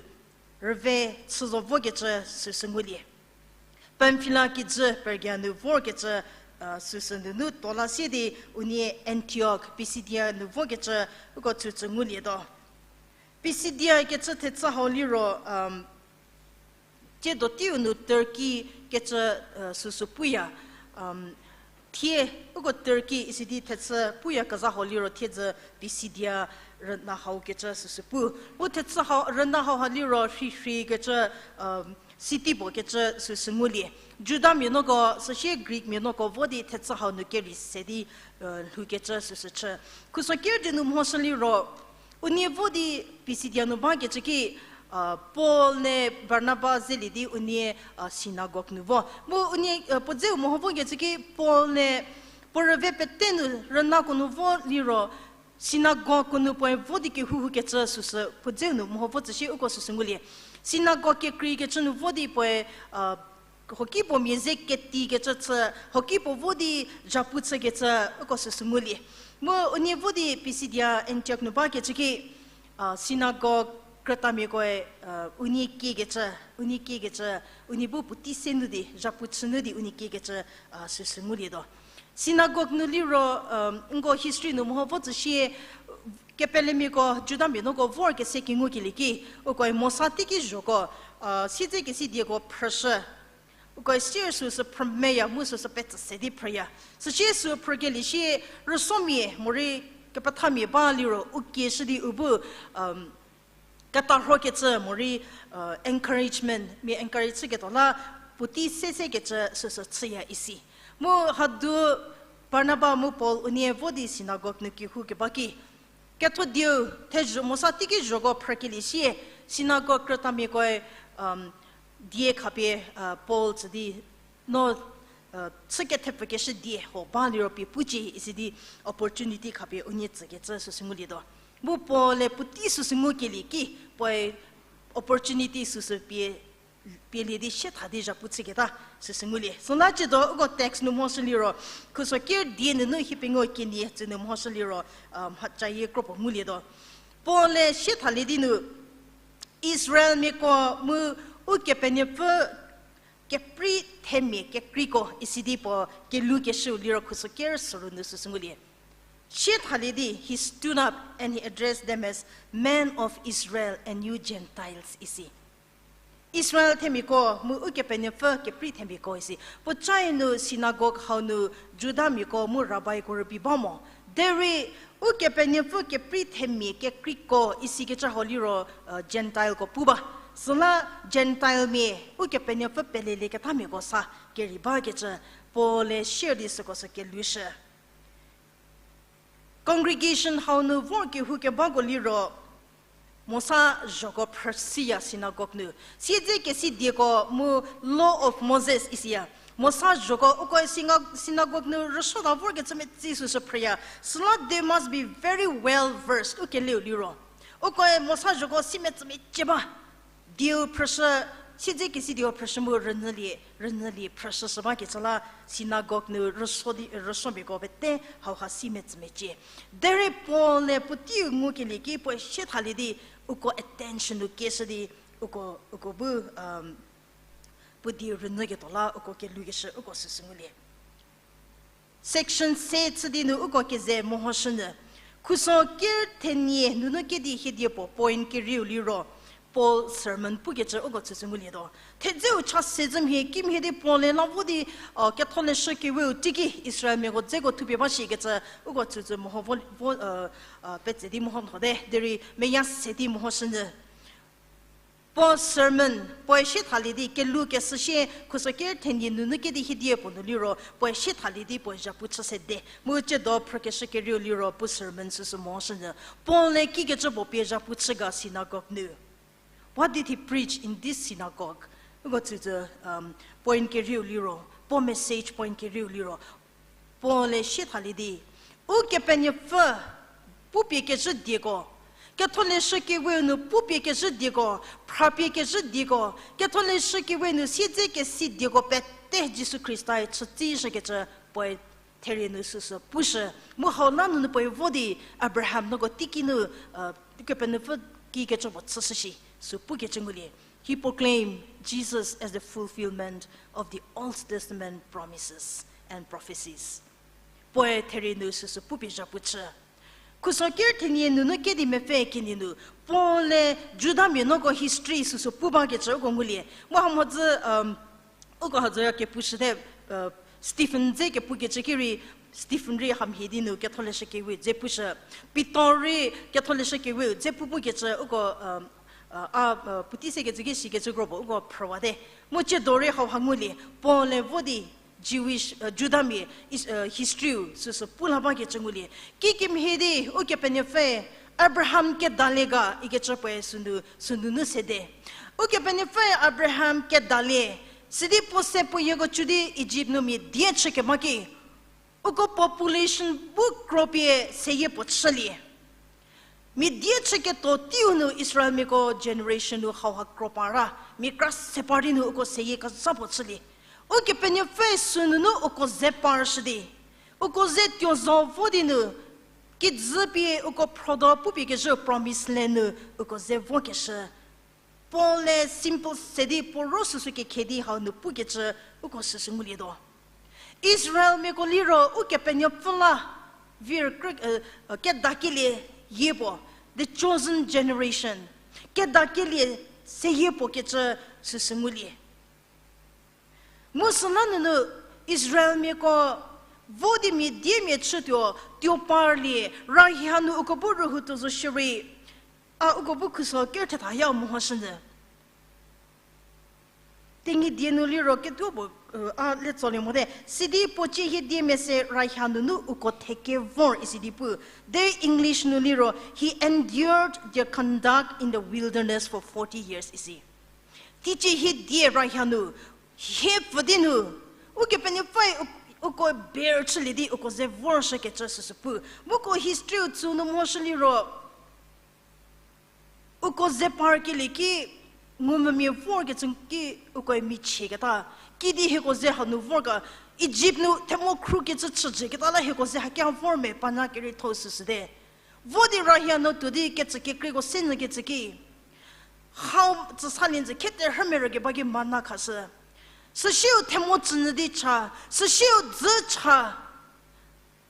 rüve chü zo vokecü süsü ngulie. Pamfila kijü Perga nu vorkecü, a, süsü nunu tola sie di unie Antiok, Pisidia nu vokecü uko tsütsü ngulietuo. Pisidia kecü thechü hau liro, um, tsiedo teiu nu Turkey kecü, e, süsü puya, um, thie uko Turkey isi di thechü puya kezha hau liro thiedzü Pisidia rüna hau kecü süsü pu. Mu thechü hau, rüna hau ha liro rhirhikecü, um, city puo kecü süsü ngulie. Judamia nuoko, süsie Greekmia nuoko vo di thechü hau nu kerei se di, e, lhoukecü süsü chü. Khuso ker die nu mehoshü liro, unie vo di Pisidia nu bakecü ki, a, Paul-e Barnaba zelie di unie, a, synagogue nu vo. Mu unie, a, puo dzeu meho vokecü ki Paul-e puo rüve pete nu rünako nu vo liro, synagogueko nu puoe vo di kehouhoukecü süsü puo dzeu nu meho vo tsüsie uko süsü ngulie. Synagogue kekreikecü nu vo di puoe, a, hoki puo mia ze ketikecü chü, hoki puo vo di zhapu chükecü uko süsü ngulie. Mu unie vo di Pisidia Antiok nu bakecü ki, a, synagogue krütamiakoe, a, unie kiekecü, unie kiekecü, unie bu puotei se nu di, zhapu chü nu di unie kiekecü, a, süsü ngulietuo. Synagogue nu liro, um, nko history nu meho vo tsüsie, kepelemiako, Judamia nuoko vorkese kengukelie ki, ukoe Mosa teiki zhoko, a, siedzekesi dieko phrüshü. Ukoe sier süsü phrümeya mu süsü petsü se di phrüya. Süsie sü phrükelie sie rüsomia morei kepethamia ba liro u kieshü di u bu, um, ketarhokecü morei, e, encouragement, mia encourage chüketuo la puotei sesekecü süsü chüya isi. Mu hadu Barnaba mu Paul unie vo di synagogue nu kehoukeba ki, ketho dieu thezho, Mosa teiki zhoko phrükelie sie synagogue krütamiakoe, um, die khapie, e, Paul tsü di no, e, chü kethepfükeshü die huo ba liro pie pucie isi di opportunity khapie unie tsükecü süsü ngulietuo. Mu Paul-e puotei süsü ngukelie ki, puoe opportunity süsü pie, pielie di sietha di zhapu chüketa süsü ngulie. Süla tsiedo uko text nu mehoshü liro, khuso ker die nunu hiepengou kenie tsü nu mehoshü liro, a, mhacayie kropuo ngulietuo. Paul-e siethalie di nu, Israelmiako mu Ukepenuopfü keprei themia kekreiko isi di puo kelukeshüu liro khuso ker soru nu süsü ngulie. Siethalie di, he stood up and he addressed them as men of Israel and you Gentiles isi. Israel themiako mu Ukepenuopfü keprei themiako isi. Puocae nu synagogue hau nu Judamiako mu rabbiko rübei ba mo. Derei Ukepenuopfü keprei themia kekreiko isikecü hau liro, e, Gentileko pu ba. Süla Gentilemia Ukepenuopfü pelelieketamiako sa kerei bakecü Paul-e sier di süko sü kelushü. Congregation hau nu vor kehoukebako liro, Mosa zhoko phrüsiya synagogue nu. Siedzekesi dieko mu Law of Moses isiya. Mosa zhoko ukoe syna-, synagogue nu rüsuota vorkecü metsi süsü phrüya. Süla they must be very well versed, ukeleu liro. Ukoe Mosa zhoko si metsü mecie ba. Dieu phrüshü, Siedzekesi di-o phrüshü mu rünyülie, rünyülie phrüshüshü bakecü la synagogue nu rüso di, rüsomiako pete hauha si metsümecie. Derei Paul-e puoteiu ngukelie ki puoe sie thalie di uko attention nu kieshü di uko, uko bu, um, puo die rünyüketuo la uko kelhoukeshü uko süsü ngulie. Section se chü di nu uko keze mehoshünyü. Khuso ker thenie nunu kedi hiedie puo point kerieu liro Paul sermon pukecü uko tsütsü ngulietuo. Thedzeu cha se zhü mhie kimhie di Paul-e la vo di, uh, ketholeshü keweu teiki Israelmiako dzeko thupie ba shikecü uko tsütsü meho vo, vo, uh, uh, petse di meho thote, derei meya se di mehoshünyü. Puo sermon, puoe sie thalie di kelhoukeshü sie, khuso ker thenie nunu kedi hiedie puo nu liro, puoe sie thalie di puoe zhapu chü sede. Mu tsiedo phrükeshü kerieu liro puo sermon süsü mehoshünyü. Paul-e kikecü puo pie zhapu chü ga synagogue nu. What did he preach in this synagogue? Uko tsütsü, um, point kerieu liro, puo message point kerieu liro. Paul-e sie thalie di, Ukepenuopfü pupie kezhü dieko, ketholeshü keweu nu pupie kezhü dieko, phrapie kezhü dieko, ketholeshü keweu nu siedzekesi dieko pete Jisu Khrista-e chütsishükecü puoe therie nu süsü pushü. Mu hau la nunu puoe vo di Abraham nuko teiki nu, uh, Ukepenuopfü kikecü puo chüshü shi, sü pukecü ngulie. He proclaimed Jesus as the fulfillment of the Old Testament promises and prophecies. Puoe therie nu süsü pupie zhapu chü. Khuso ker thenie nunu kedi mepfü kenie nu, Paul-e Judamia nuko history süsü pu bakecü uko ngulie. Mu hamhodzü, um, uko hadzü ya kepushüte, uh, Stephen dze kepukecü ki rei, Stephen rei hamhie di nu ketholeshü keweu dze pushü. Pitor rei ketholeshü keweu dze pu pukecü uko, um, uh, a, uh, puotei se kecü ki shikecü kro puo uko phrüwate. Mu tsiedo rei hauha ngulie, Paul-e vo di Jewish, uh, Judamia is, uh, history-u süsü pu la bakecü ngulie. Kikemhie di Ukepenuopfü Abraham kedalie ga ikecü puoe sünu, sünunu sede. Ukepenuopfü Abraham kedalie, sidi puo se puo yieko cü di Ijipt nu mia die chü keba ki, uko population bu kropie seyie puo chülie. Mia die chüketuo teiu nu Israelmiako generation nu hauha kro para, mia kra se par di nu uko seyie kezha puo chülie. Ukepenuopfü sünunu uko ze parshü di, uko ze tuo zo vo di nu, kijü pie uko phrodo pupie kezhü promise land nu uko ze vokeshü. Paul-e simple se di puo ro süsü kekhe di hau nu pukecü uko süsü ngulietuo. Israelmiako liro Ukepenuopfü la vir krü, uh, uh, kedakelie yie puo, the chosen generation. Kedakelie seyie puo kecü süsü ngulie. Mu süla nunu Israelmiako vo di mia die mia chütuo, tuo parlie, rahi hanu uko bu rühou tuo zo shierei, a uko bu khuso ker thetha ya mehoshünyü. Tenyidie nu liro ketuo puo, uh, a le tsolie mote. Sidi puo tsie hiedie mese rahi hanunu uko theke vor isi di pu. Derei English nu liro, he endured their conduct in the wilderness for forty years isi. Teicie hiedie rahi hanu, hie pfü di nu, Ukepenuopfüe u-, uko bear chülie di uko ze vorshükecü süsü pu. Mu uko history-u tsü nu mehoshü liro, uko ze parkelie ki, ngumvümia vorkecü ki ukoe michieketa. Kidi hieko ze hanu vor ga, Ijipt nu themo khrukecü chüjüketa la hieko ze hakia vor me panya kereithou süsüte. Vo di rahi hanu tuo di kecü kekreiko se nyükecü ki, hau tsü salie njü kheterhümerü keba ki mana khashü. Süsieu themo tsünyü di cha, süsieu dzü cha.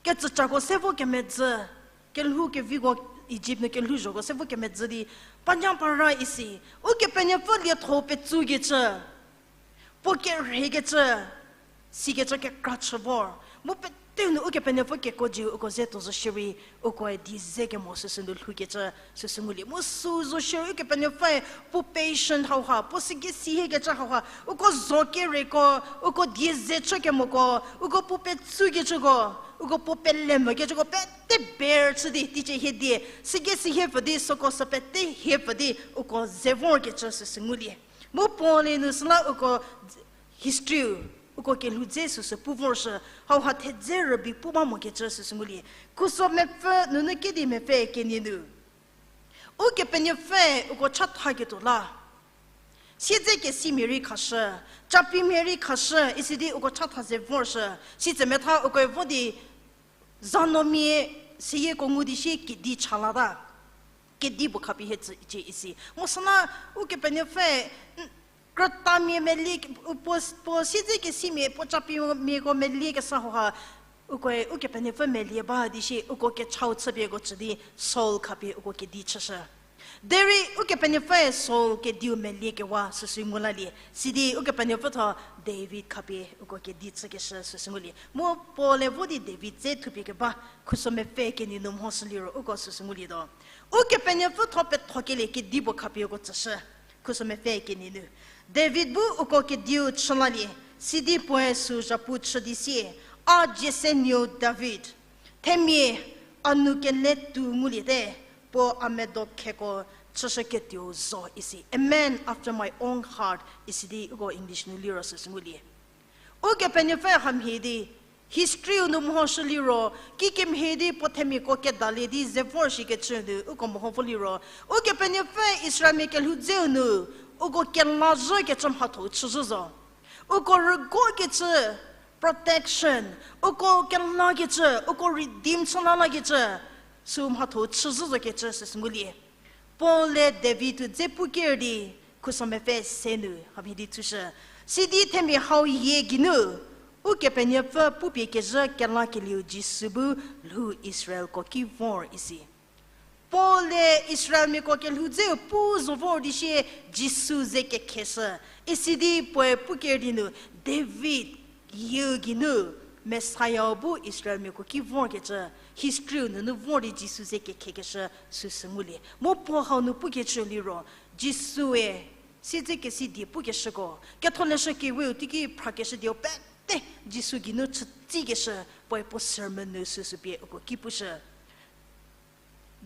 Kecücako se vo kemedzü, kelhou keviko Ijipt nu kelhouzhoko se vo kemedzü di, panya para isi, Ukepenuopfü lietho petsukecü, puo kerheikecü, sikecü kekra chü vor. Mu pete nu Ukepenuopfü kekuo jiu uko ze tuo zo shierei, ukoe die ze kemo süsü nu lhoukecü süsü ngulie. Mu sü zo shierei Ukepenuopfüe puo patient hauha, puo sikesihiekecü hauha, uko zo kereiko, uko die ze chü kemoko, uko puo petsukecüko, uko puo pele mokecüko pete bear chü di, teicie hiedie, sikesihie pfü di, süko sü pete hie pfü di, uko ze vorkecü süsü ngulie. Mu Paul-e nu süla uko history-u, uko kelhou dze süsü pu vorshü, hauha thedze rübei pu ba mokecü süsü ngulie. Khuso mepfü nunu kedi mepfü kenie nu, Ukepenuopfü uko chathaketuo la, Siedzekesimia rei khashü, capimia rei khashü, isidi uko chatha ze vorshü, sitse metha uko vo di zanuomia seyieko ngu di sie kedi chalata. Kedipuo khapie hie tsücie isi. Mu süla Ukepenuopfü, n-, krütamia melie, puo, puo siedzekesimia, puo capimiako melie kesa hauha, ukoe Ukepenuopfü melie ba di sie uko kechau chüpieko tsü di Saul khapie uko kedi chüshü. Derei Ukepenuopfüe Saul kediu meliekewa süsü ngu lalie. Sidi Ukepenuopfü tho David khapie uko kedi chükeshü süsü ngulie. Mu Paul-e vo di David dze thupie keba, khuso mepfü kenie nu mhoshü liro uko süsü ngulietuo. Ukepenuopfü tho pethokelie kedipuo khapie uko tsüshü. Khuso mepfü kenie nu, David bu uko kediu chü lalie, sidi puoe sü zhapu chü di sie, A Jesse nuou David, themia a nou keletuo nguliete, puo a medo kheko chüshüketuou zo isi. A man after my own heart, isidi uko English nu liro süsü ngulie. Ukepenuopfü hamhie di, history-u nu mhoshü liro, kikemhie di puo themiako kedalie di ze vorshikecü nu uko meho vo liro, Ukepenuopfü Israelmia kelhou dzeu nu, uko kelazhükecü mhatho-u chüzhü zo. Uko rügokecü protection, uko kelakecü, uko redeem chü lalakecü, sü mhatho-u chüzhü zokecü süsü ngulie. Paul-e David-u dze puker di, khuso mepfü se nu hamhie di thushü. Sidi themia hau yie geinu, Ukepenuopfü pupie kezhü kelakelieu Jisu bu lhou Israelko ki vor isi. Paul-e Israelmiako kelhou dzeu pu zo vor di sie Jisu ze kekheshü. Isidi puoe puker di nu, David yieu geinu, Messiah-u bu Israelmiako ki vorkecü, history-u nunu vor di Jisu ze kekhekeshü süsü ngulie. Mu Paul hau nu pukecü liro, Jisu-e, siedzekesi die pukeshüko, Ketholeshü Kewe-u teiki phrakeshü dieu pete Jisu geinu chütsikeshü, puoe puo sermon nu süsü pie uko ki pushü.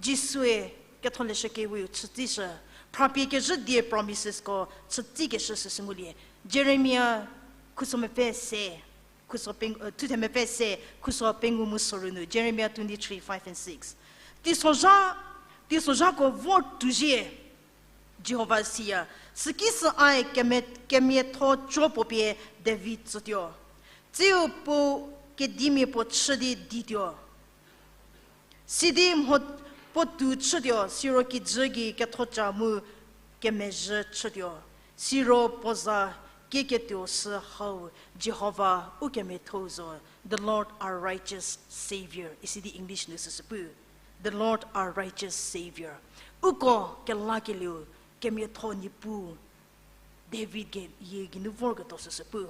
Jisue Ketholeshü Kewe-u chütsishü, phrapie kezhü die promisesko chütsikeshü süsü ngulie. Jeremia khuso mepfü se, khuso peng-, uh, thuthe mepfü se, khuso pengou mu soru nu, Jeremia twenty-three, five and six. Teisozha, teisozhako vor tuozhie, Jihova siya, süki sü ai kemie-, kemiatho co puo pie David tsütuo. Tsiu puo kedimia puo chü di dituo. Sidi mho puo tou chütuo, siro kijü gei kethoca mu kemezhü chütuo. Siro puo za kieketuo sü hau Jihova ukemiathou zo, the Lord our righteous Saviour. Isidi English nu süsü pu, the Lord our righteous Saviour. Uko kelakelieu kemiatho Niepuu. David ge-, yie geinu vorketuo süsü pu.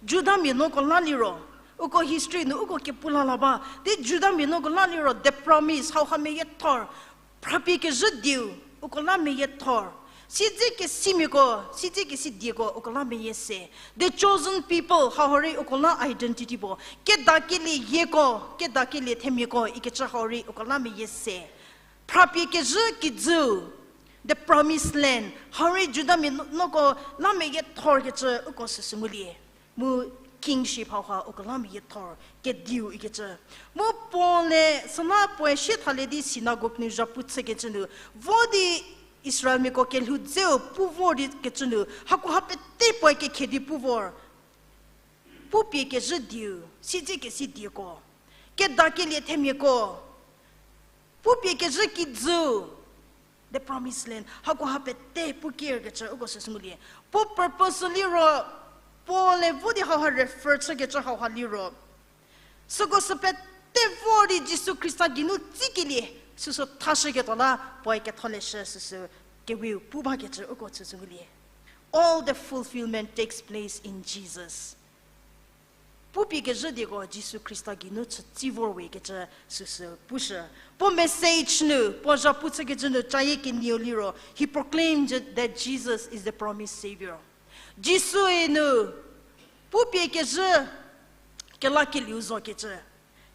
Judamia nuoko la liro, uko history nu uko kepu la la ba, di Judamia nuoko la liro, the promise, hauha meyiethor, phrapie kezhü dieu, uko la meyiethor, siedzekesimiako, siedzekesi dieko, uko la meyie se, the chosen people, hauha rei uko la identity puo, kedakelie yieko, kedakelie themiako, ikecü hau rei uko la meyie se. Phrapie kezhü kijüu, the promised land, hau rei Judamia nu-, nuoko la meyiethorkecü uko süsü ngulie. Mu kingship hauha uko la meyiethor kediu ikecü. Mu Paul-e süla puoe sie thalie di synagogue nu zhapu chükecü nu, vo di Israelmiako kelhou dzeu pu vor di kecü nu, hakoha pete puoe kekhe di pu vor. Pupie kezhü dieu, siedzekesi dieko, kedakelie themiako, pupie kezhü kijüu, the promised land, hakoha pete pu kerkecü uko süsü ngulie. Puo purpose liro, Paul-e vo di hauha refer chükecü hauha liro, süko sü pete vor di Jisu Khrista geinu tsikelie, süsü thashüketuo la puoe Ketholeshü süsü Kewe-u pu bakecü uko süsü ngulie. All the fulfillment takes place in Jesus. Pupie kezhü dieko Jisu Khrista geinu chütsi vor we kecü süsü pushü. Puo message nu, puo zhapu chükecü nu cayie kenieu liro, he proclaimed that Jesus is the promised Saviour. Jisue nu pupie kezhü kelakelieu zokecü.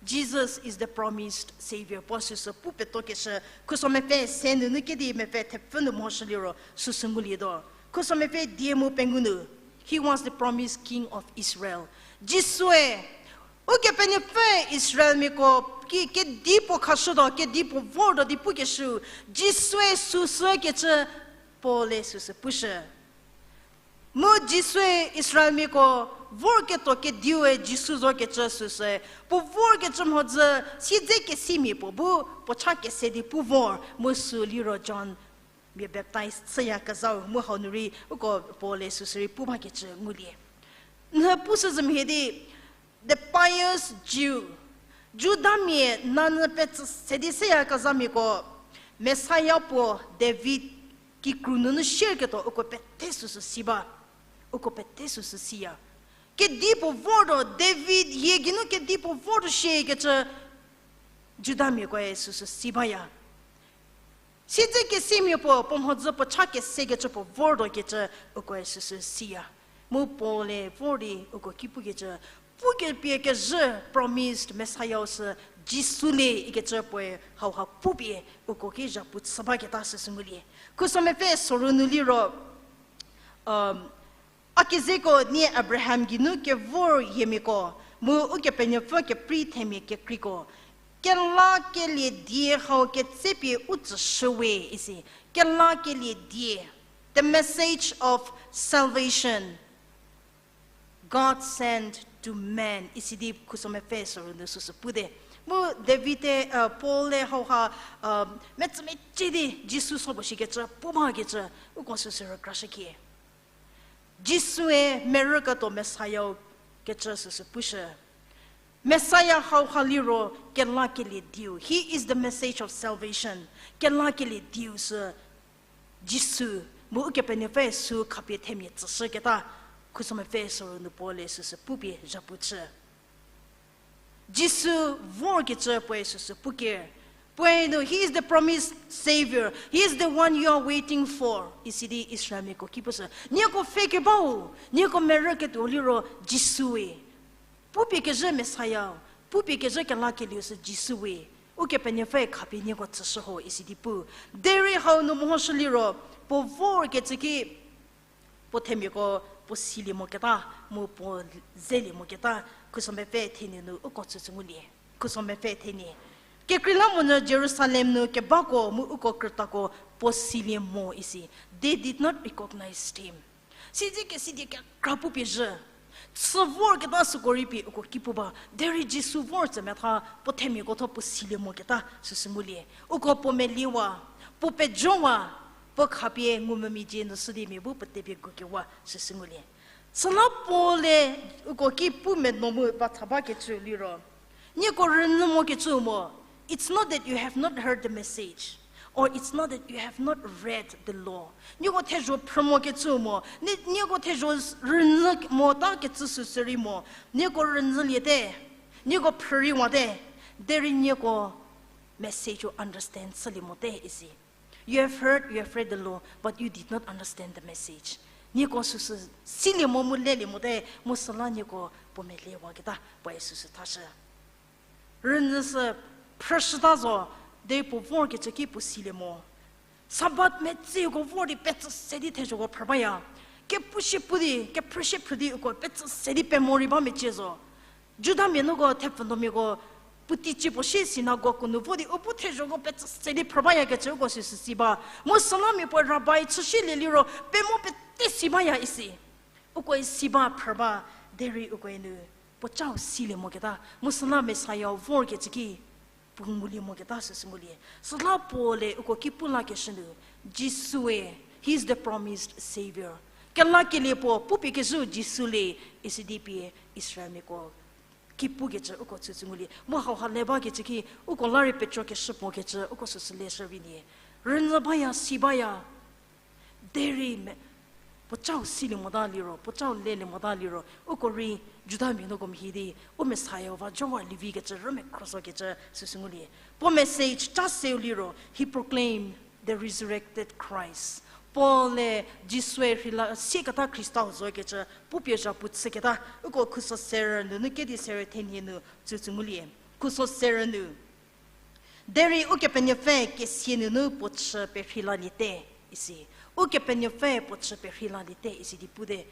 Jesus is the promised Saviour. Puo süsü pu petokeshü, khuso mepfü se nunu kedi mepfü thepfü nu mhoshü liro süsü ngulietuo. Khuso mepfü die mu pengou nu, he was the promised King of Israel. Jisue, Ukepenuopfü Israelmiako ki kedipuo khashütuo, kedipuo vortuo di pukeshü, Jisue süsü kecü Paul-e süsü pushü. Mu Jisue Israelmiako vorketuo kediue Jisu zokecü süsü, puo vorkecü mhodzü, siedzekesimia puo bu puo cha kese di pu vor, mu sü liro John mia baptize chüyakezhau, mu hau nu rei uko Paul-e süsü rei pu bakecü ngulie. Nhü pushü zümhie di, the pious Jew, Judamia nanyü petsü se di seyakezhamiako, Messiah puo David kikru nunu sierketuo uko pete süsü si ba. Uko pete süsü siya. Kedipuo vortuo, David yie geinu kedipuo vortuo shiekecü Judamiakoe süsü si baya. Siedzekesimia puo, puo mhodzü puo cha kesekecü puo vortuokecü ukoe süsü siya. Mu Paul-e vor di uko ki pukecü, pukepie kezhü promised Messiah-u sü Jisu le ikecü puoe hauha pupie uko ki zhapu chü baketa süsü ngulie. Khuso mepfü soru nu liro, a kezeko nie Abraham geinu kevor yiemiako, mu Ukepenuopfü keprei themia kekreiko, kelakelie die hau ketsepie u tsüshüwe isi, kelakelie die, the message of salvation God sent to man isi di khuso mepfü soru nu süsü pute. Mu David-e, Paul-e hauha, metsümecie di Jisu so puo shikecü pu bakecü uko süsü rükrashükie. Jisue merüketuo Messiah-u kecü süsü pushü. Messiah hauha liro kelakelie dieu. He is the message of salvation. Kelakelie dieu sü Jisu, mu Ukepenuopfü sü khapie themia tsüshüketa, khuso mepfü soru nu Paul-e süsü pupie zhapu chü. Jisu vorkecü puoe süsü puker. Puoe nu, He is the promised Savior. He is the one you are waiting for. Isi di Israelmiako ki pushü. Nieko pfhekebau, nieko merüketuo liro Jisu we. Pupie kezhü Messiah, pupie kezhü kelakelieu sü Jisu we. Ukepenuopfü khapie nieko tsüshü ho isi di pu. Derei hau nu mehoshü liro, puo vorkecü ki puo themiako puo silie moketa, mu puo zelie moketa, khuso mepfü thenie nu uko tsütsü ngulie. Khuso mepfü thenie. Kekreilamonyü Jerusalem nu kebako mu uko krütako puo silie mo isi. They did not recognize him. Siedze kesidie kekra pupie zhü. Chü vorketa süko rei pie uko ki pu ba. Derei Jisu vor tse metha puo themiako tho puo silie moketa süsü ngulie. Uko puo meliewa, puo pejowa, puo khapie ngumvümia dzie nu shü di mia bu puo tepie gukewa süsü ngulie. Süla Paul-e uko ki pu meno mu batha bakecü liro, nieko rünyü mokecü mo, it's not that you have not heard the message, or it's not that you have not read the law. Nieko thezho phrü mokecü mo, ni, nieko thezho rünyü mota kecü süsü rei mo, nieko rünyüliete, nieko phrü rei wate, derei nieko message-u understand chülie mote isi. You have heard, you have read the law, but you did not understand the message. Nieko süsü silie mo mu lelie mote, mu süla nieko puo meliewaketa puoe süsü thashü. Rünyü sü phrüshüta zo, derei puo vorkecü ki puo silie mo. Sabbath metsiko vor di petsü se di thezhoko phrü baya. Kepushie pu di, kephrüshie phrü di uko petsü se di pemo rei ba mecie zo. Judamia nuko thepfunuomiako puotei cie puo sie sinagog-u nu vo di u bu thezhoko petsü se di phrü bayakecü uko süsü si ba. Mu süla mia puoe Rabbi chüshülie liro pemo pete si baya isi. Ukoe si ba phrü ba, derei ukoe nu puo chau silie moketa, mu süla Messiah vorkecü ki puo ngulie moketa süsü ngulie. Süla Paul-e uko ki pu lakeshü nu, Jisue, He is the promised Savior. Kelakelie puo pupie kezhü Jisu le, isi di pie Israelmiako ki pukecü uko tsütsü ngulie. Mu hauha le bakecü ki uko la rei petrokeshü puo kecü uko süsü leshü vi nie. Rünyü baya, si baya. Derei me, puo chau silie mota liro, puo chau lelie mota liro, uko rei Judamia nuko mhie di, u Messiah va jowa lievi kecü rümekhro zo kecü süsü ngulie. Puo message cha seu liro, he proclaimed the resurrected Christ. Paul-e Jisue rheila sieketa Khrista-u zo kecü pupie zhapu chüketa, uko khuso serü nunu kedi serü thenie nu tsütsü ngulie. Khuso serü nu. Derei Ukepenuopfü kesia nunu puo chü perheilaliete, isi. Ukepenuopfü puo chü perheilaliete, isi di pute.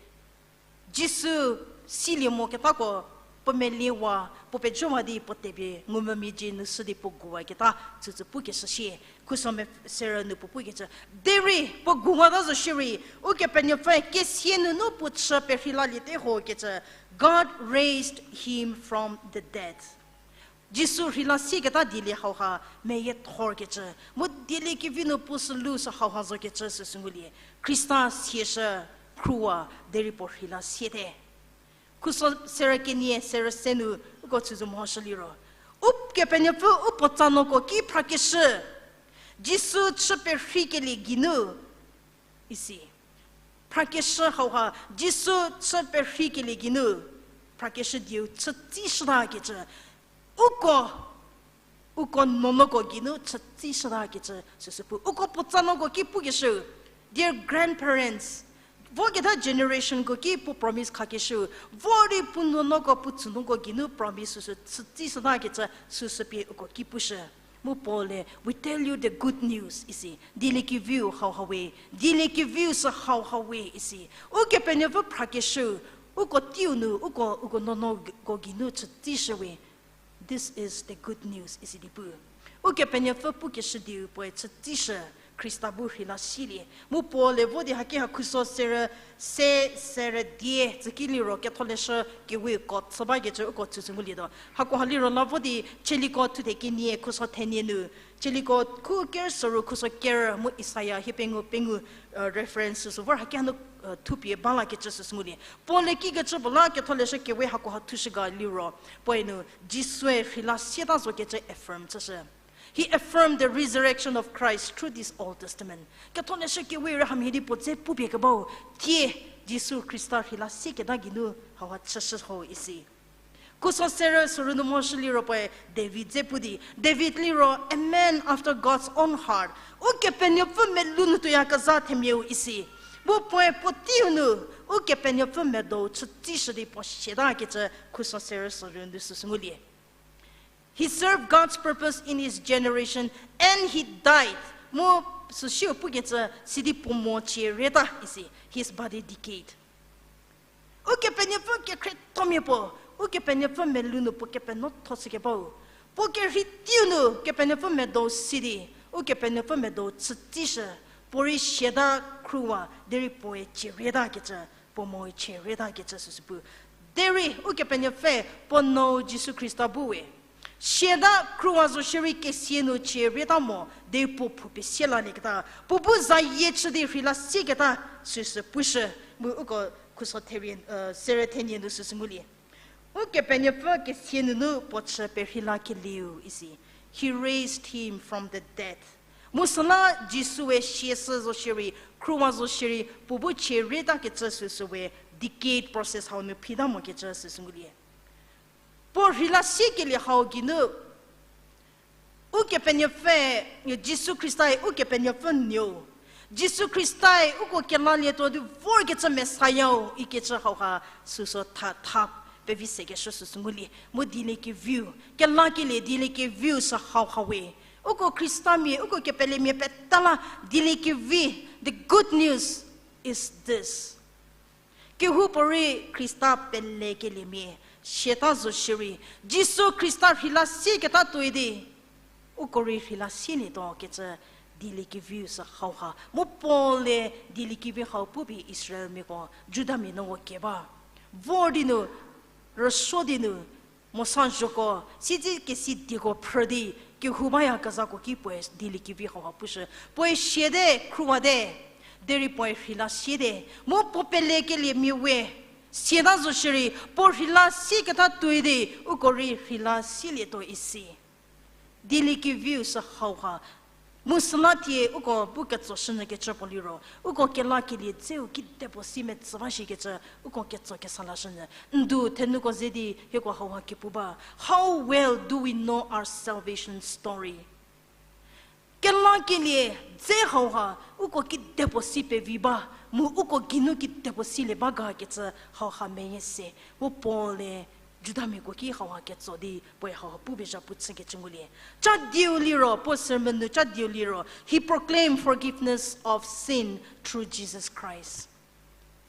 Jisu silie moketako puo meliewa, puo pejowa di puo tepie ngumvümia dzie nu shü di puo guwaketa, tsütsü pukeshü shie. Khuso me serü nu puo pukecü, derei puo guwata zo shierei, Ukepenuopfü kesia nunu puo chü perheilaliete ho kecü, God raised him from the dead. Jisu rheila sieketa dielie hauha meyiethorkecü, mu dieliekevi nu puo sülu sü hauha zokecü süsü ngulie. Khrista siashü, khruwa, derei puo rheila siete. Khuso serü kenie, serü se nu, uko chüzü mhoshü liro, Ukepenuopfü u puotsa nuoko ki phrakeshü, Jisu chü perheikelie geinu, isi. Phrakeshü hauha, Jisu chü perheikelie geinu, phrakeshü dieu chütsishütakecü, uko, uko nuonuoko geinu chütsishütakecü süsü pu. Uko puotsa nuoko ki pukeshü, dear grandparents, voketa generationko ki puo promise khakeshü, vo di puo nuonuoko, puo tsünuoko geinu promise süsü chütsishütakecü süsü pie uko ki pushü. Mu Paul-e, we tell you the good news, isi. Dieliekeviu hauha we, dieliekeviu sü hauha we, isi. Ukepenuopfü phrakeshü, uko teiu nu, uko, uko nuonuoko geinu chütsishü we. This is the good news, isi di pu. Ukepenuopfü pukeshü dieu puoe chütsishü, Khrista bu rheila silie. Mu Paul-e vo di haki ha khuso serü se, serü die tsüki liro Ketholeshü Kewiko chü bakecü uko chüzü ngulietuo. Hakoha liro la vo di Tsaliko thuthe kenie khuso thenie nu, Tsaliko khu ker soru khuso ker mu Isaia hie pengou pengou, reference süsü vor haki hanu thupie ba lakecü süsü ngulie. Paul-e kikecü puo la Ketholeshü Kewe hakoha thushü ga liro, puoe nu Jisue rheila sieta zokecü affirm chüshü. He affirmed the resurrection of Christ through this Old Testament. Ketholeshü Kewe rei hamhie di puo dze pupie kebau, thie Jisu Khrista rheila sieketa geinu hauha chüshü ho isi. Khuso serü soru nu mhoshü liro puoe David dze pu di, David liro a man after God's own heart. Ukepenuopfü melou nu tuoyakezha themiau isi. Mu puoe puo teiu nu, Ukepenuopfü medou chütsishü di puo siatakecü khuso serü soru nu süsü ngulie. He served God's purpose in his generation and he died. Mu süsiu pukecü sidi puo mo cie rieta isi, his body decayed. Ukepenuopfü kekhriethomia puo, Ukepenuopfü melou nu puo kepenuotho chükebau. Puo kerhei teiu nu Kepenuopfü medou si di, Ukepenuopfü medou chütsishü, puo rei siata khruwa, derei puoe cie rietakecü, puo moe cie rietakecü süsü pu. Derei Ukepenuopfü puo nuou Jisu Khrista bu we siata khruwa zo shierei kesia nu cie rieta mo, derei puo phou pie sialalieketa, puo bu zayie chü di rheila sieketa süsü pushü, mu uko khuso thenie, serü thenie nu süsü ngulie. Ukepenuopfü kesia nunu puo chü perheilakelieu isi. He raised him from the dead. Mu süla Jisue siashü zo shierei, khruwa zo shierei, puo bu cie rietakecü süsü we decayed process hau nu phita mokecü süsü ngulie. Puo rheila siekelie hau geinu, Ukepenuopfü, Jisu Khristae Ukepenuopfü nuou, Jisu Khristae uko kelalietuo di vorkecü Messiah-u ikecü hauha süsü tha, tha pevi sekeshü süsü ngulie. Mu dieliekeviu, kelakelie dieliekeviu sü hauha we. Uko Khristamia, uko kepelemia peta la dieliekevi, the good news is this. Kehoupuorei Khrista pelekeliemia siata zo shierei, Jisu Khrista rheila sieketa tuoi di, uko rei rheila sielietuo kecü dieliekeviu sü hauha. Mu Paul-e dieliekevi hau pupie Israelmiako, Judamia nuoko kie ba. Vor di nu, rüsuo di nu, Mosa zhoko, sitsi kesi dieko phrü di, kehou bayakezhako ki puoe dieliekevi hauha pushü. Puoe siate, khruwate, derei puoe rheila siate, mu puo pelekeliemia we siata zo shierei, puo rheila sieketa tuoi di, uko rei rheila sielietuo isi. Dieliekeviu sü hauha. Mu süla thie uko bu ketso shünyü kecü puo liro, uko kelakelie dzeu kidepuo si metsü ba shikecü, uko ketso kesa lashünyü. Ndu thenuko ze di hieko hauha kepu ba. How well do we know our salvation story? Kelakelie dze hauha, uko kidepuo si pevi ba, mu uko geinu kidepuo silie ba ga kecü hauha meyie se. Mu Paul-e Judamiako ki hauha ketso di puoe hauha pupie zhapu chükecü ngulie. Cha dieu liro, puo sermon nu cha dieu liro, he proclaimed forgiveness of sin through Jesus Christ.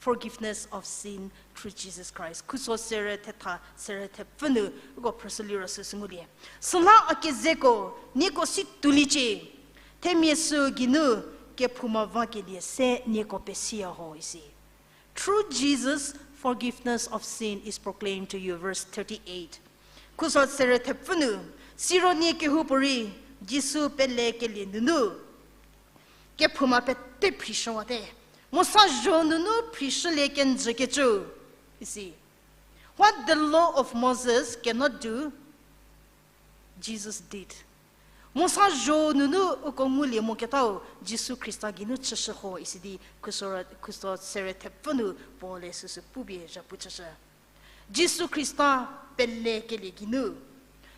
forgiveness of sin through Jesus Christ. Khuso sere thetha, sere thepfü nu, uko phrüshü liro süsü ngulie. Süla a kezeko, nieko si tuliecie. Themia sü geinu, kephouma vakelie se nieko pesiya ho isi. Through Jesus, forgiveness of sin is proclaimed to you, verse thirty-eight. Khuso sere thepfü nu, siro nie kehoupuorei, Jisu pelekelie nunu, kephouma pete phrishüwate. Mosa zho nunu phrishülie kenjükecü, isi. What the law of Moses cannot do, Jesus did. Mosa zho nunu uko ngulie moketau Jisu Khrista geinu chüshü ho isi di khuso, khuso sere thepfü nu Paul-e süsü pupie zhapu chüshü. Jisu Khrista pelekelie geinu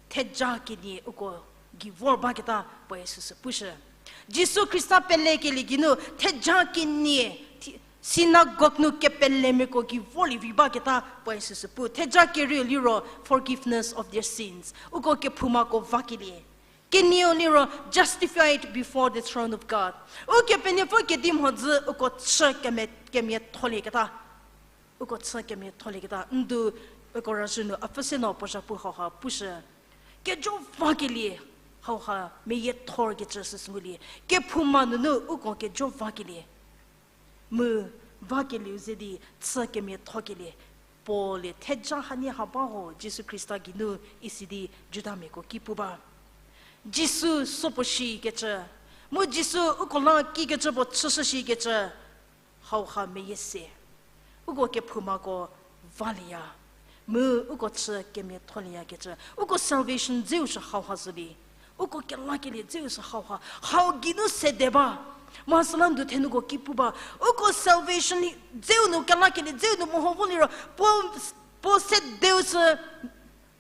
theja kenie uko gei vor baketa puoe süsü pushü. Jisu Khrista pelekelie geinu theja kenie, synagogue nu kepelemiako gei vorlie vi baketa puoe süsü pu. Theja kerieu liro forgiveness of their sins. Uko kephoumako vakelie. Kenieu liro justified before the throne of God. Ukepenuopfü kedi mhodzü uko chü kemia, kemiatholieketa. Uko chü kemiatholieketa. Ndu uko razhü nu a pfü se no puo zhapu hauha pushü. Kejo vakelie hauha meyiethorkecü süsü ngulie. Kephouma nunu uko kejo vakelie. Mu vakelieu ze di chü kemiathokelie. Paul-e theja hanie ha ba ho Jisu Khrista geinu isi di Judamiako ki pu ba. Jisu sopuo shikecü, mu Jisu uko la kikecü puo chüshü shikecü, hauha meyie se. Uko kephoumako valieya. Mu uko chü kemiatholieyakecü. Uko salvation dzeu sü hauha zo di. Uko kelakelie dzeu sü hauha. Hau geinu sede ba. Mu süla ndu thenuko ki pu ba. Uko salvation dzeu nu kelakelie dzeu nu meho vo liro. Puo, puo sedeu sü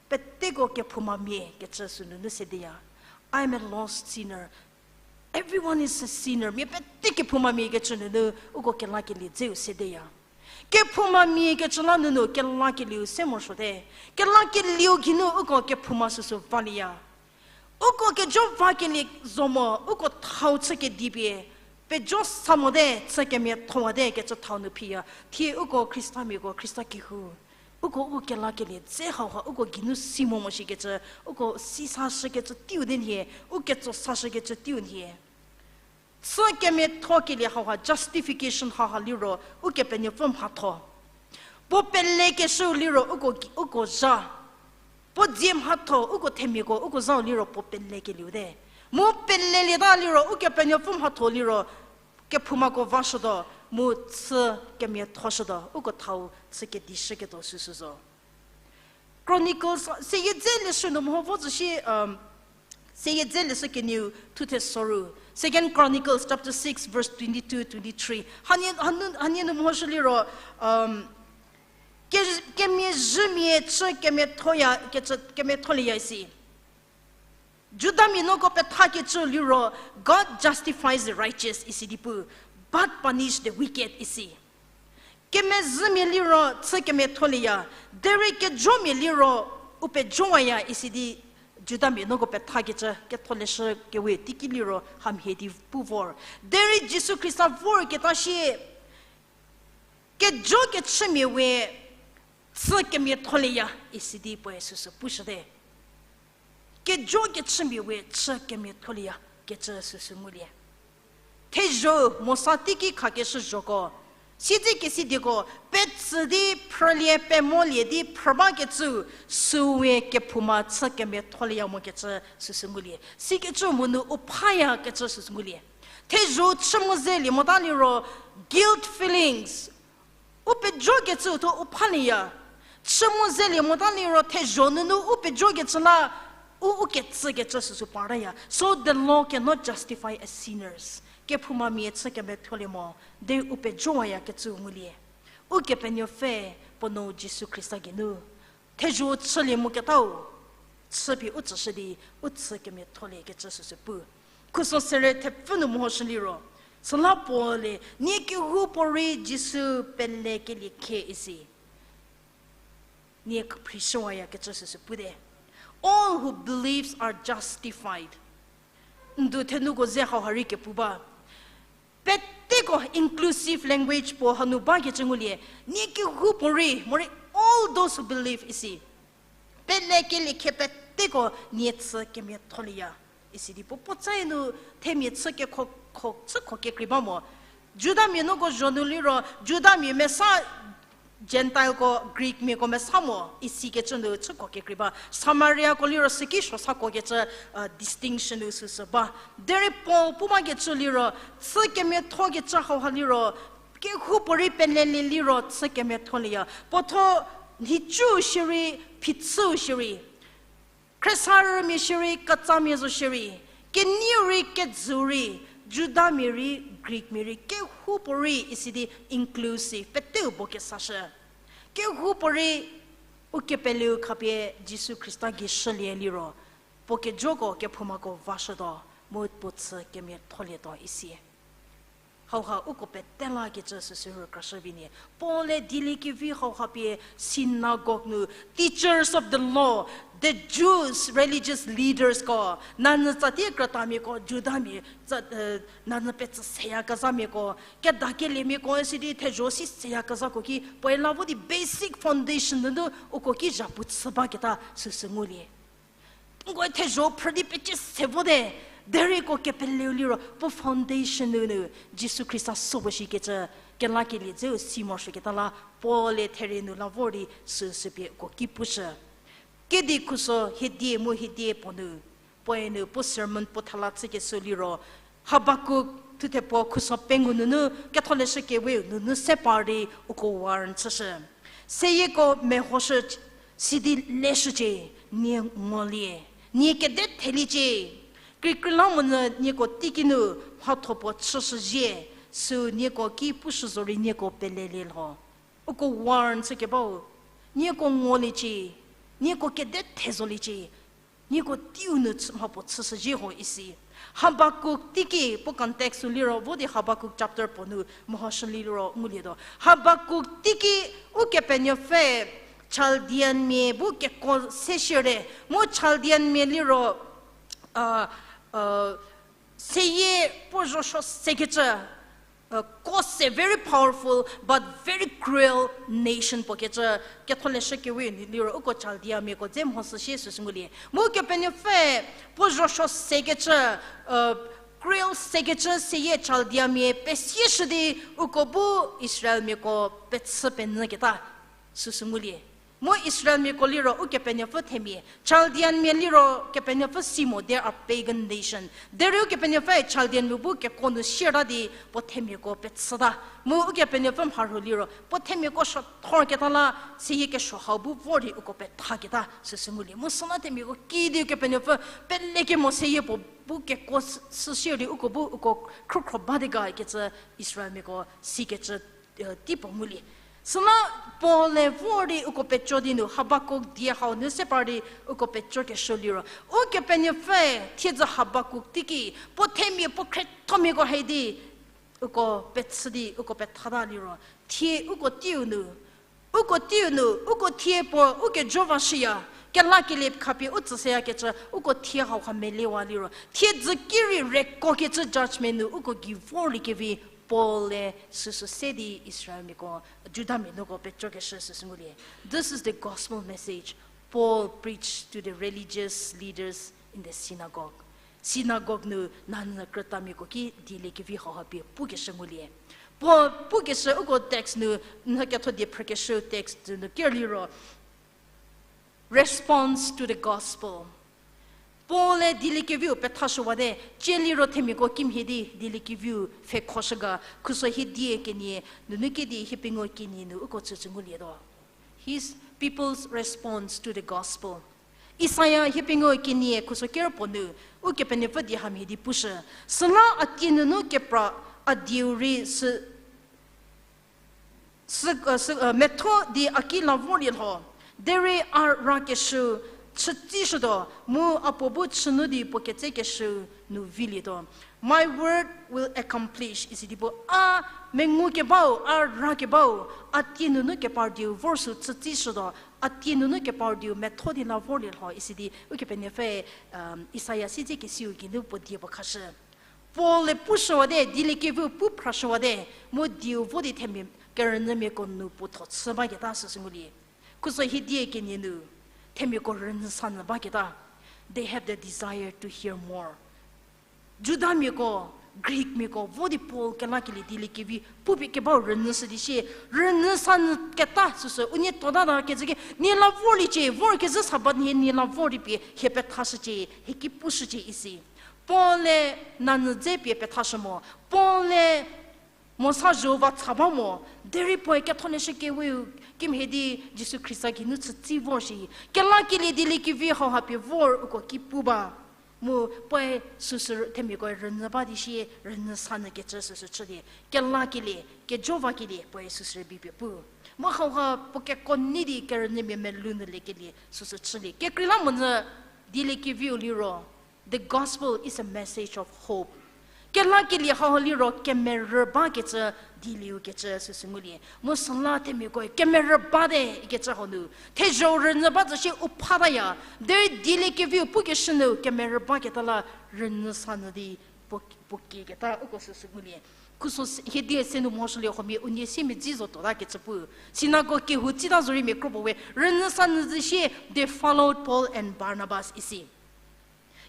peteko kephoumamia kecü sünunu sedeya. I am a lost sinner. Everyone is a sinner. Mia pete kephoumamia kecü nunu uko kelakelie dzeu sedeya. Kephoumamia kecü la nunu kelakelieu se morosuote. Kelakelieu geinu uko kephouma süsü valieya. Uko kejo vakelie zo mo, uko thau chü kedipie, pejo sa mote, chü kemiathowate kecü thau nu phiya. Thie uko Khristamiako, Khrista kehou. Uko u kelakelie dze hauha uko geinu si mo mo shikecü, uko si sashükecü teiu di nhie, u ketso sashükecü teiu nhie. Chü kemiathokelie hauha justification hauha liro, Ukepenuopfü mhatho. Puo pelekeshüu liro uko, uko zha. Puo dzie mhatho, uko themiako, uko zhau liro puo pelekelieu te. Mu pelelieta liro, Ukepenuopfü mhatho liro, kephoumako vashütuo, mu chü kemiathoshütuo, uko thau chü kedishüketuo süsü zo. Chronicles, seyie dze leshü nu meho vo zo shi, seyie dze leshü kenieu thuthe soru. Second Chronicles chapter six, verse twenty-two, twenty-three. Hanie, hanu, hanie nu mehoshü liro, um, ke-, kemiazhümia chü kemiathoya, kecü, kemiatholieya isi. Judamia nuoko pethakecü liro, God justifies the righteous isi di pu, but punish the wicked isi. Kemezhümia liro chü kemiatholieya, derei kejomia liro u pejowaya isi di Judamia nuoko pethakecü ketholeshü kewe teiki liro hamhie di pu vor. Derei Jisu Khrista vorketa shie, kejokechümia we chü kemiatholieya isi di puoe süsü pushüte. Kejokechümia we chü kemiatholieya kecü süsü ngulie. Thezho Mosa teiki khakeshü zhoko, siedze kesi dieko, petsü di phrülie, pemolie di phrü bakecü, süu we kephouma chü kemiatholieya mokecü süsü ngulie. Sikecü monu u phaya kecü süsü ngulie. Thezho chü mo zelie mota liro, guilt feelings, u pejokecüu tho u phalieya. Chü mo zelie mota liro thezho nunu u pejokecü la, u, u ketsükecü süsü partaya. So the law cannot justify a sinners. Kephoumamia chü kemiatholie mo, de u pejowayakecüu ngulie. Ukepenuopfü puo nuou Jisu Khrista geinu thezho chülie moketau, chüpie u tsüshü di, u chü kemiatholiekecü süsü pu. Khuso sere thepfü nu mehoshü liro, süla Paul-e, nie kehoupuorei Jisu pelekelie khe isi. Nie kephrishüwayakecü süsü pute. All who believes are justified. Ndu thenuko ze hauha rei kepu ba. Peteko inclusive language puo hanu bakecü ngulie, nie kehoupuorei, morei all those who believe isi. Pelekelie khe peteko nie chü kemiatholieya. Isi di puo puotsa-e nu themia chü kekho, kho, chükho kekrei ba mo. Judamia nuoko zho nu liro, Judamia mesa Gentile ko, Greek miako mesa mo, isikecü nu chükho kekrei ba. Samariako liro süki suo sa kuokecü, uh, distinction nu süsü ba. Derei Paul pu bakecü liro, chü kemiathokecü hauha liro, kehoupuorei pelelie liro chü kemiatholieya. Puotho nhicu shierei, phichüu shierei, khriesarümia shierei, ketsamia zo shierei, kenieu rei, kejüu rei, Judamia rei, Greekmia rei, kehoupuorei isi di inclusive, peteu bo kesashü. Kehoupuorei, ukepeleu khapie Jisu Khrista gei shülie liro, puo kejoko kephoumako vashütuo, mu puo chü kemiatholietuo isi. Hauha uko pete lakecü süsü rükrashü vi nie. Paul-e dieliekevi hauha pie synagogue nu, teachers of the law, the Jews, religious leaders ko, nanyü tsatie krütamiako, Judamia, tsa-, eh, nanyü petsü seyakezhamiako, kedakeliemiako, isi di thezho si seyakezhako ki, puoe la vo di basic foundation nunu uko ki zhapu chü baketa süsü ngulie. Nkoe thezho phrü di pecie se vote, derei uko kepeleu liro, puo foundation nunu, Jisu Khrista sübo shikecü, kelakelie dzeu si morosuoketa la, Paul-e therie nu la vor di süsü pie uko ki pushü. Kedi khuso hiedie mu hiedie puo nu, puoe nu puo sermon puo thala chükeshü liro, Habakuk thuthe puo khuso pengou nunu, Ketholeshü Keweu nunu se par di uko warn chüshü. Seyieko mehoshü, sidi leshücie, nie ngolie, nie kede theliecie. Kekreilamonyü nieko teiki nu mhatho puo chüshüzhie, süu nieko ki pushü zorei nieko pelelie lho. Uko warn chükebau, nieko ngoliecie, nieko kede thezoliecie, nieko teiu nu chü-, mha puo chüshüzhie ho isi. Habakuk teiki, puo context-u liro, vo di Habakuk chapter puo nu mehoshü liro ngulietuo. Habakuk teiki, Ukepenuopfü Chaldeanmia bu keko se shierei, mu Chaldeanmia liro, a, a, seyie puo zhosuo sekecü, uh, ko se very powerful but very cruel nation puo kecü, Ketholeshü Keweu nu liro uko Chaldeamiako dze mhoshü sie süsü ngulie. Mu Kepenuopfü puo zhosuo sekecü, uh, cruel sekecü seyie Chaldeamia pesieshü di uko bu Israelmiako pechü penyüketa süsü ngulie. Mu Israelmiako liro Ukepenuopfü themia, Chaldeanmia liro Kepenuopfü si mo, they are pagan nation. Derei Ukepenuopfüe Chaldeanmia bu keko nu sieta di puo themiako pechüta. Mu Ukepenuopfü mharhü liro puo themiako suothorketa la, seyie kesuo hau bu vor di uko pethaketa süsü ngulie. Mu süla themiako kidi Ukepenuopfü pelekemo seyie puo bu keko sü-, süsie di uko bu uko khrükhro ba di ga kecü Israelmiako sikecü, eh, tei puo ngulie. Süla Paul-e vor di uko peco di nu Habakuk die hau nu se par di uko pecokeshü liro, Ukepenuopfüe thiedzü Habakuk teiki puo themia puo khriethomiako hai di uko pechü di uko pethata liro, thie uko teiu nu, uko teiu nu uko thie puo ukejo vashüya, kelakelie khapie u tsüshüyakecü uko thie hauha melewa liro, thiedzü ki rei reko kecü judgment nu uko gei vorliekevi Paul-e süsü se di Israelmiako, Judamia nuoko pecokeshü süsü ngulie. This is the gospel message Paul preached to the religious leaders in the synagogue. Synagogue nu nanyü krütamiako ki dieliekevi hauha pie pukeshü ngulie. Puo pukeshü uko text nu, nhü ketho die phrükeshü text nu ker liro, response to the gospel. Paul-e dieliekeviu pethashüwate, cie liro themiako kimhie di dieliekeviu pfhekhoshü ga, khuso hiedie kenie, nunu kedi hiepengou kenie nu uko tsütsü ngulietuo. His people's response to the gospel. Isaia hiepengou kenie khuso ker puo nu, Ukepenuopfü die hamhie di pushü. Süla a tie nunu kepra a dieu rei sü, sü, metho di a ki la vorlie lho. Derei a rakeshüu chütsishütuo, mu a puo bu chünu di puo ketsekeshüu nu vilietuo. My word will accomplish, isi di puo a mengukebau, a rakebau, a tie nunu kepar dieu vor sü chütsishütuo, a tie nunu kepar dieu metho di la vorlie lho, isi di Ukepenuopfü, Isaia siedzekesiu geinu puo die puo khashü. Paul-e pushüwate, dieliekeviu pu phrashüwate, mu dieu vo di themia kerünyümiako nu puo tho chü baketa süsü ngulie. Khuso hiedie kenie nu, themiako rünyü sanyü baketa. They have the desire to hear more. Judamiako, Greekmiako vo di Paul kelakelie dieliekevi pupie kebau rünyü shü di sie, rünyü sanyü keta süsü, unie tuotata kecü ki, nie la vorliecie, vorkezhü Sabat nhie nie la vor di pie hie pethashücie, hie ki pushücie isi. Paul-e nanyü dze pie pethashü mo, Paul-e Mosa zho va cha ba mo, derei puoe ketholeshü keweu kimhie di Jisu Khrista geinu chütsi vor shi. Kelakelie dieliekevi hauha pie vor uko ki pu ba. Mu puoe süsü themiakoe rünyü ba di sie rünyü sanyü kecü süsü chülie. Kelakelie, kejo vakelie puoe süsü rübei pie pu. Mu hauha puo keko nei di kerünyümia melou nu liekelie süsü chülie. Kekreilamonyü dieliekeviu liro, the gospel is a message of hope. Kelakelie hau liro kemerü bakecü, dielieu kecü süsü ngulie. Mu süla themiakoe kemerü bate ikecü hau nu, thezho rünyü ba zü sie u phataya, derei dieliekeviu pukeshü nu kemerü baketa la rünyü sanyü di puo, puo kieketa uko süsü ngulie. Khuso s-, hiedie se nu mhoshülie huomia unie siemedzi zotuota kecü pu. Synagogue kehou tsita zorei mia kro puo we rünyü sanyü zü sie, they followed Paul and Barnabas isi.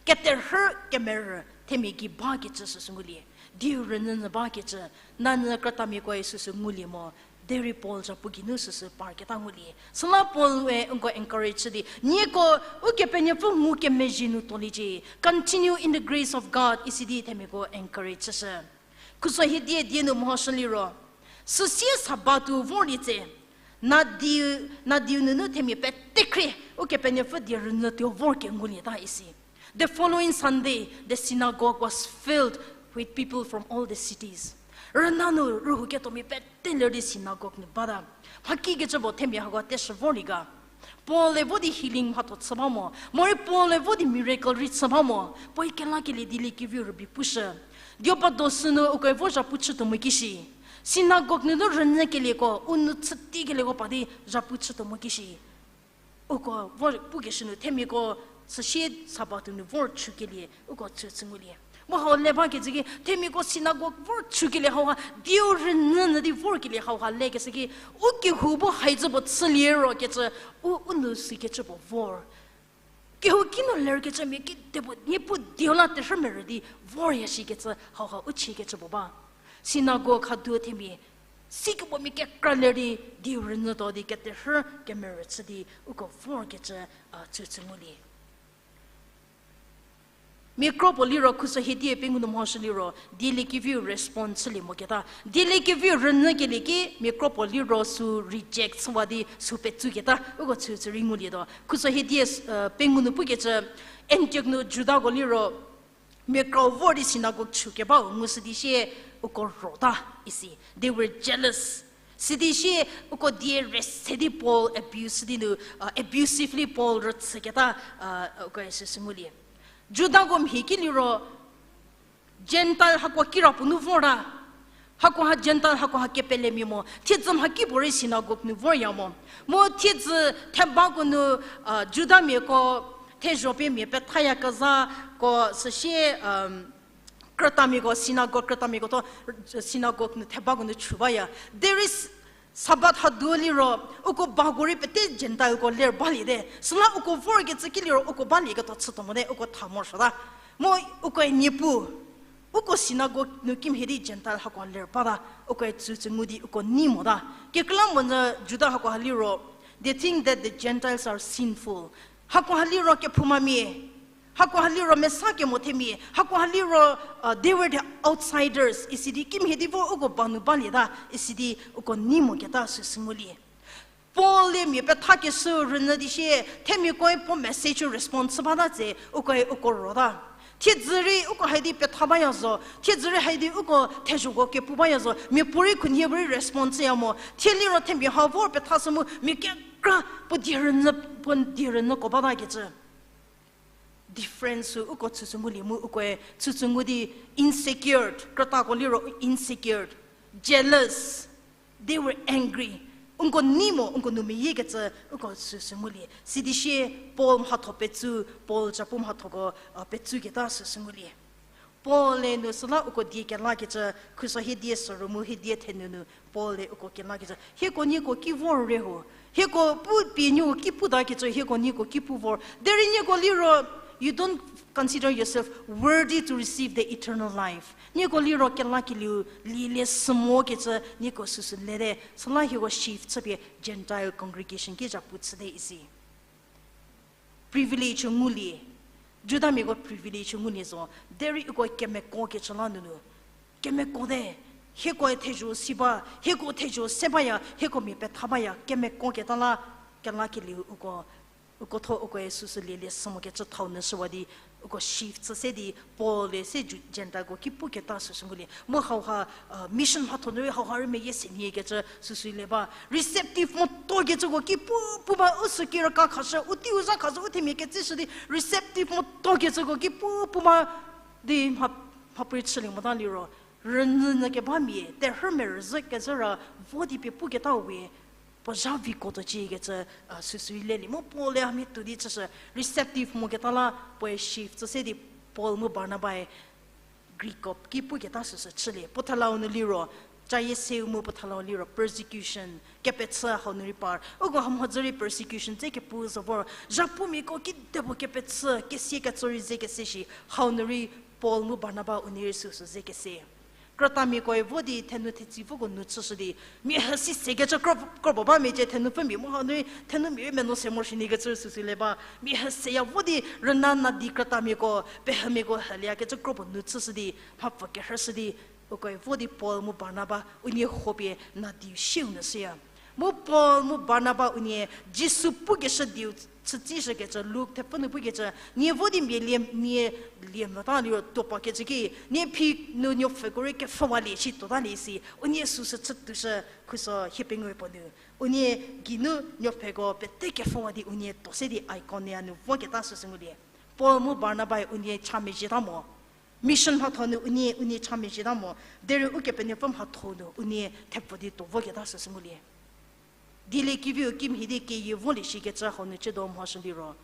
Keterhü kemerü themia gei bakecü süsü ngulie. Dieu rünyünyü bakecü, nanyü krütamiakoe süsü ngulie mo, derei Paul zhapu geinu süsü parketa ngulie. Süla Paul-e nko encourage chü di, nieko Ukepenuopfü ngukemezhie nu tuoliecie, continue in the grace of God, isi di themiako encourage chüshü. Khuso hiedie die nu mhoshü liro, süsie Sabatu vorlie tse, nadiu, nadiu nunu themia petekhrie Ukepenuopfü die rünyütuo vor kengulieta isi. The following Sunday, the synagogue was filled with people from all the cities. Rüna nu rühouketuomia pete ler di synagogue nu bata. Mhakikecü puo themia hako teshü vorlie ga. Paul-e vo di healing mhatho chü ba mo, morei Paul-e vo di miracle rei chü ba mo, puoe kelakelie dieliekeviu rübei pushü. Diopa do sünu ukoe vo zhapu chütuo mo kishi. Synagogue nunu rünyükelieko, u nu chütikelieko pa di zhapu chütuo mo kishi. Uko vo pukeshü nu themiako süsie Sabatu nu vor chükelie uko chüchü ngulie. Mu hau le bakecü ki themiako synagogue vor chükelie hauha, dieu rünyünyü di vorkelie hauha lekeshü ki, u kehou bu haizü puo chülie ro kecü, u, u nu sikecü puo vor. Kehou kinu lerkecü mia kidepuo Niepuu dieu la terhü merü di vorya shikecü hauha u chiekecü puo ba. Synagogue hadu themia, sikepuo mia kekra ler di, dieu rünyütuo di keterhü kemerü chü di uko vorkecü, a, chüchü ngulie. Mia kro puo liro khuso hiedie pengou nu mhoshü liro, dieliekeviu respond chülie moketa. Dieliekeviu rünyükelie ki mia kro puo liro sü reject chüwa di sü petsuketa, uko chüchü rei ngulietuo. Khuso hiedie, pengou nu pukecü, Antiok nu Judako liro, mia krau vor di synagogue chükebau ngushü di sie uko rota isi. They were jealous. Sidi sie uko die rese di Paul abuse di nu, uh, abusively Paul rüchüketa, uh, uko süsü ngulie. Judako mhie ki liro, Gentile hako kirapuo nu vorta. Hakoha Gentile hakoha kepelemia mo. Thiedzü mhakipuorei synagogue nu vorya mo. Mu thiedzü thebako nu, uh, Judamiako thezho pie mia pethayakezhako süsie, um, krütamiako, synagogue krütamiako tho, synagogue nu thebako nu chü baya. There is Sabbath hadu liro, uko bako rei pete Gentileko ler baliete. Süla uko vorkecü ki liro uko balieketuo chütuo mote, uko tha morosuota. Mu ukoe Niepuu, uko synagogue nu kimhie di Gentile hakoha ler bata, ukoe tsütsü ngu di uko nei mota. Kekreilamonyü Juda hakoha liro, they think that the Gentiles are sinful. Hakoha liro kephoumamia, hakoha liro mesa kemo themia, hakoha liro, uh, they were the outsiders, isi di kimhie di vo uko ba nu balieta, isi di uko nei moketa süsü ngulie. Paul-e mia pethakeshü rünyü di sie, themiakoe puo message-u respond chü bata tse, ukoe uko rota. Thiedzü rei uko haidi petha baya zo, thiedzü rei haidi uko thezhoko kepu baya zo, miapuorei khunhie puorei respond chüya mo, thie liro themia ha vor pethashü mu, mia kekra puo die rünyü, puo die rünyüko batakecü. Difference-u uko tsütsü ngulie mu ukoe tsütsü ngu di insecure, krütako liro insecure, jealous, they were angry. Uko nei mo, uko nu meyiekecü uko süsü ngulie. Sidi sie Paul mhatho petsu, Paul japu mhathoko, uh, petsuketa süsü ngulie. Paul-e nu süla uko die kelakecü, khuso hiedie soru mu hiedie thenu nu Paul-e uko kelakecü. Hieko nieko ki vor re ho. Hieko pu pie nieko ki putakecü, hieko nieko ki pu vor. Derei nieko liro, you don't consider yourself worthy to receive the eternal life. Nieko liro kelakelieu lielie sü mokecü nieko süsü lete. Süla hieko shift chüpie Gentile congregation ki zhapu chüte isi. Privilege ngulie. Judamiako privilege ngulie zo. Derei uko kemekokecü la nunu. Kemekote. Hiekoe thezho si ba, hieko thezho se baya, hieko mia petha baya, kemekoketa la, kelakelieu uko, uko tho ukoe süsü lielie sü mokecü thau nu shüwa di, uko shift chü se di, Paul-e se Ju-, Gentileko ki puketa süsü ngulie. Mu hauha, uh, mission mhatho nu rei hauha rei meyie se nyikecü süsü le ba. Receptive motuokecüko ki pu, pu ba, u sü ki raka khashü, u teiu zha khashü, u themia ketseshü di, receptive motuokecüko ki pu, pu ba, di mha, mhapuorei chülie mota liro. Rünyünyü kebamia, terhü merüzhü kezhü ra, vo di pie puketa we, puo zha viko tuo ciekecü, a, süsü lelie. Mu Paul-e hamhie tuo di chüshü, receptive moketa la, puoe shift chü se di Paul mu Barnabae, Greek-o ki puketa süsü chülie. Puo thelau nu liro, cayie seu mu puo thelau liro, persecution, kepechü hau nu rei par. Uko hamhodzü rei persecution dze kepu zo vor. Zhapumiako kidepuo kepechü, kesia ketso rei ze kese shi, hau nu rei Paul mu Barnaba unie rei süsü ze kese. Krütamiakoe vo di thenu thetsei voko nu chüshü di, mia hü si sekecü kro-, kropuo ba mecie thenupfümia mu hau nu rei thenumia rei menuo se morosuo nyikecü süsü le ba. Mia hü seya vo di rüna nadi krütamiako, pehümiako hülieyakecü kropuo nu chüshü di, mhapfü kerhüshü di, ukoe vo di Paul mu Barnaba unie huopie nadiu sieu nu shüya. Mu Paul mu Barnaba unie Jisu pukeshü dieu chütsishükecü, Luk thepfü nu pukecü, nie vo di mia lie, nie lie mota liro tuopakecü ki, nie phi nu nuopfüko rei kepfhüwalie shi tuotalie si, unie süsü chütuoshü khuso hiepengou puo nu. Unie geinu nuopfüko pete kepfhüwa di unie tuo se di Ikonia nu voketa süsü ngulie. Paul mu Barnabae unie cha mezhieta mo. Mission mhatho nu unie, unie cha mezhieta mo. Derei Ukepenuopfü mhatho nu unie thepfü di tuo voketa süsü ngulie. Dieliekeviu kimhie di keyie volie shikecü hau nu chüdo mhoshü liro,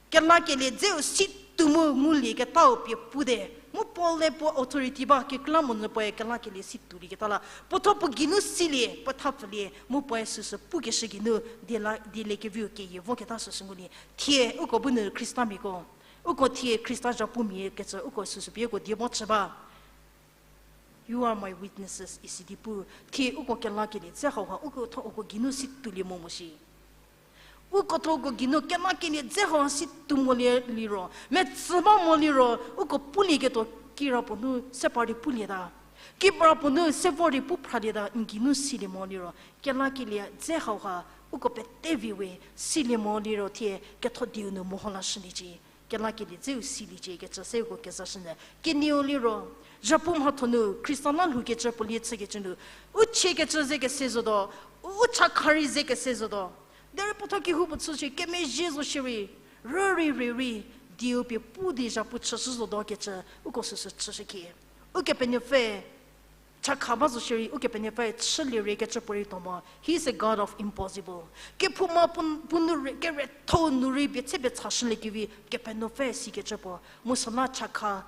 kelakelie dzeu si tuo mu ngulieketau pie pute. Mu Paul-e puo authority ba kekreilamonyü puoe kelakelie si tuolieketa la, puo thuo puo geinu silie, puo thapfülie, mu puoe süsü pukeshü geinu, diela-, dieliekeviu keyie voketa süsü ngulie. Thie uko bu nu Khristamiako, uko thie Khrista zhapumia kecü uko süsü pie uko die mo chü ba. You are my witnesses, isi di pu. Thie uko kelakelie dze hauha uko thuo uko geinu si tuolie mo mo shi. Uko thuo uko geinu kelakelie dze hauha si tuo molie liro, metsü ba mo liro, uko pulieketuo kirapuo nu se par di pulieta. Kirapuo nu se vor di pu phralieta, n geinu silie mo liro, kelakelie dze hauha uko pete vi we silie mo liro thie ketho dieu nu meho lashüliecie. Kelakelie dzeu siliecie kecü se uko kezashünyü. Kenieu liro, zhapu mhatho nu Khrista la lhoukecü puo lie chükecü nu, u chiekecü ze kese zotuo, u chakha rei ze kese zotuo. Derei puo thuo kehoupuo chü shi kemezhie zo shierei, rürei rei rei, dieu pie pu di zhapu chüshü zotuo kecü uko süsü chüshükhie. Ukepenuopfü chakha ba zo shierei, Ukepenuopfüe chülie rei kecü puorei tuo mo. He is a God of impossible. Kephouma puo, puo nu rei, keretho nu rei bie tse pie chashüliekevi Kepenuopfü sikecü puo. Mu süla chakha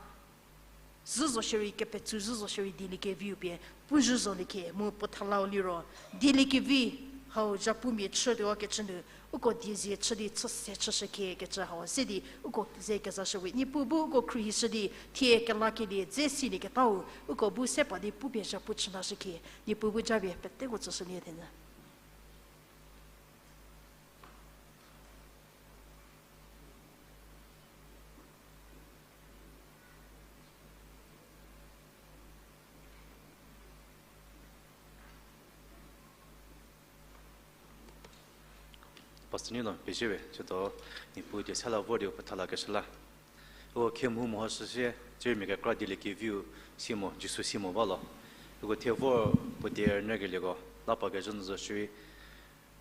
zhü zo shierei, kepetsü zhü zo shierei dieliekeviu pie pu zhü zoliecie, mu puo thelau liro, dieliekevi hau zhapumia chütuo kecü nu, uko diezie chü di chü se chüshükhie kecü hau se di uko ze kezashü we. Niepuu bu uko khruohishü di thie kelakelie dze silieketau uko bu se pa di pupie zhapu chü lashükhie. Niepuu bu japie peteko tsüshülie thenyü. Pastor Nino, pezhie we, chütuo, Niepuu die se la vor di u petha lakeshü la. Uko khie mhu mehoshü sie, tsimia kekra dieliekeviu si mo, Jisu si mo ba lo. Uko thie vor puo die rünyükelieko la pa kezhü nu zo shierei,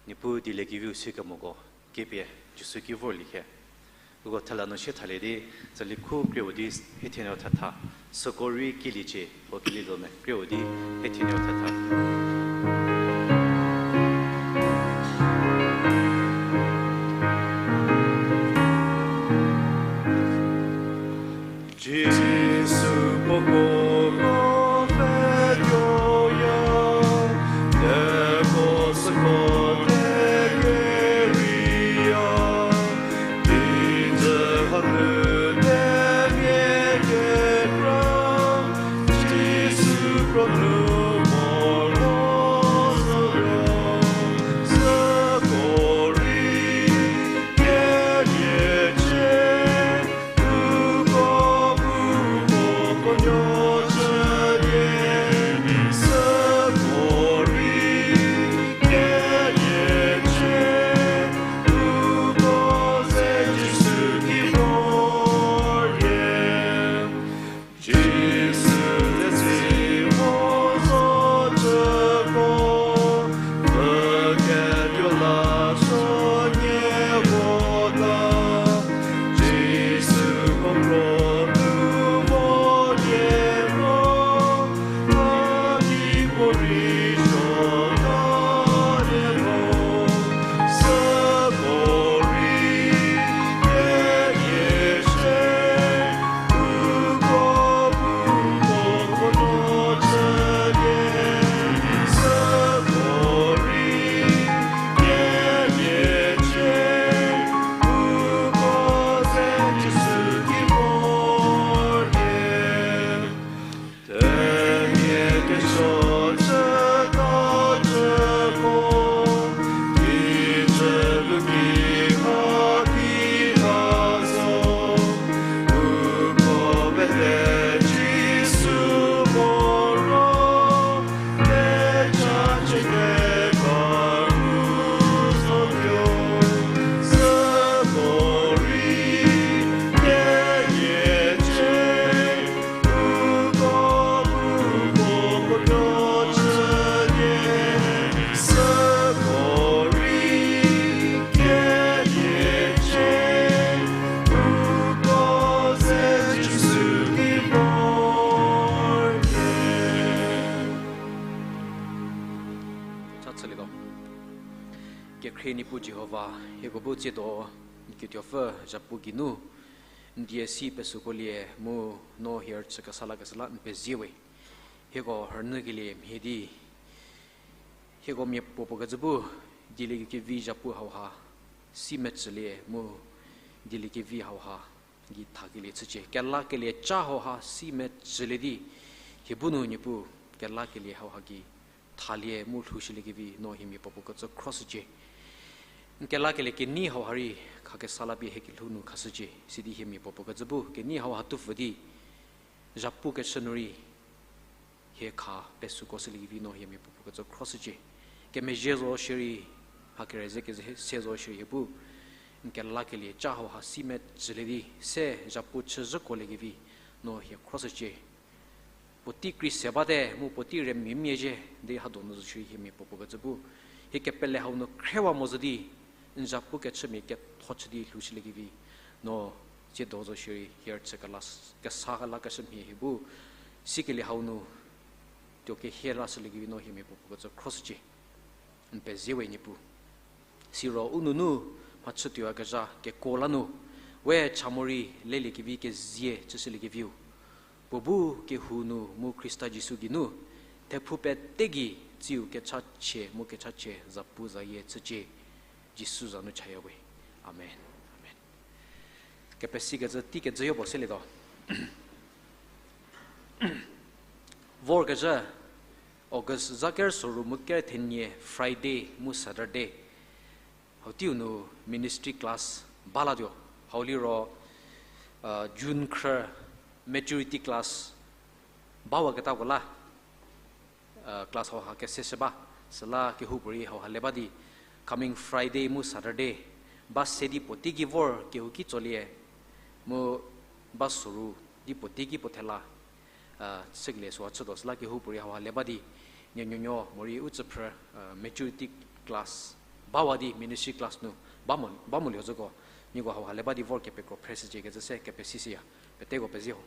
Niepuu dieliekeviu sikemoko kepie Jisu ki vorliecie. Uko thela nu sie thalie di, tsali khu krie-u di hiethenie thetha, süko rei kieliecie, puo kielietuo me krie-u di hiethenie thetha. Jisu Kekhrie Niepuu Jihova, hieko bu tsiedo n kituopfü zhapu geinu n die si pesükolie mu no hie rüchü kesa lakeshü la n pezie we. Hieko rünyükelie mhie di hieko miapuopuo kecü bu dieliekevi zhapu hauha si mecülie mu dieliekevi hauha gei thakelie chücie. Kelakelie ca hauha si mecülie di hie bu nu Niepuu kelakelie hauha gei thalie mu lhoushüliekevi no hie miapuopuo kecü khroshücie. N kelakelie kenei hauha rei khakesa la pie hie kelhou nu khashücie. Sidi hie miapuopuo kecü bu kenei hauha tupfü di zhapukechü nu rei hie kha pesüko shüliekevi no hie miapuopuo kecü khroshücie. Kemezhie zo shierei, mha kerüzhie keze se zo shierei hie bu n kelakelie ca hauha si mecülie di se zhapu chüzhükoliekevi no hie khroshücie. Puotei kri se bate mu puotei rümiemia zhie di hadonu zo shierei hie miapuopuo kecü bu hie kepele hau nu khriewa mo zo di n zhapukechümia ketho chü di lhoushüliekevi no tsiedo zo shierei hie rüchü kela, kesa kelakeshü mhie hie bu sikelie hau nu tuo kehie lashüliekevi no hie miapuopuo kecü khroshücie. N pezie we Niepuu. Siro u nunu mhachütuoyakezha kekuo la nu we cha morei leliekevi kezie chüshüliekeviu, puo bu kehou nu mu Khrista Jisu geinu thephou pete gei tsiu kechachie mu kechachie zapuzayie chücie. Jisu za nu chaya we. Amen. Amen. Kepesikecü tei kejüyo puo selietuo. Vorkezhü August za ker soru mu ker thenie Friday mu Saturday hau teiu nu ministry class ba latuo. Hau liro June khrü maturity class bawaketako la class hauha keseshü ba. Süla kehoupuorei hauha le ba di coming Friday mu Saturday ba se di puotei ki vor kehouki tsolie mu ba soru di puotei ki puo thela chükelie süha chütuo. Süla kehoupuorei hauha le ba di nie nuonuo morei u tsüphrü maturity class bawa di ministry class nu ba mo, ba molio zhüko, nieko hauha le ba di vor kepekro phreshücie kecü se kepesishüya. Peteko pezie ho.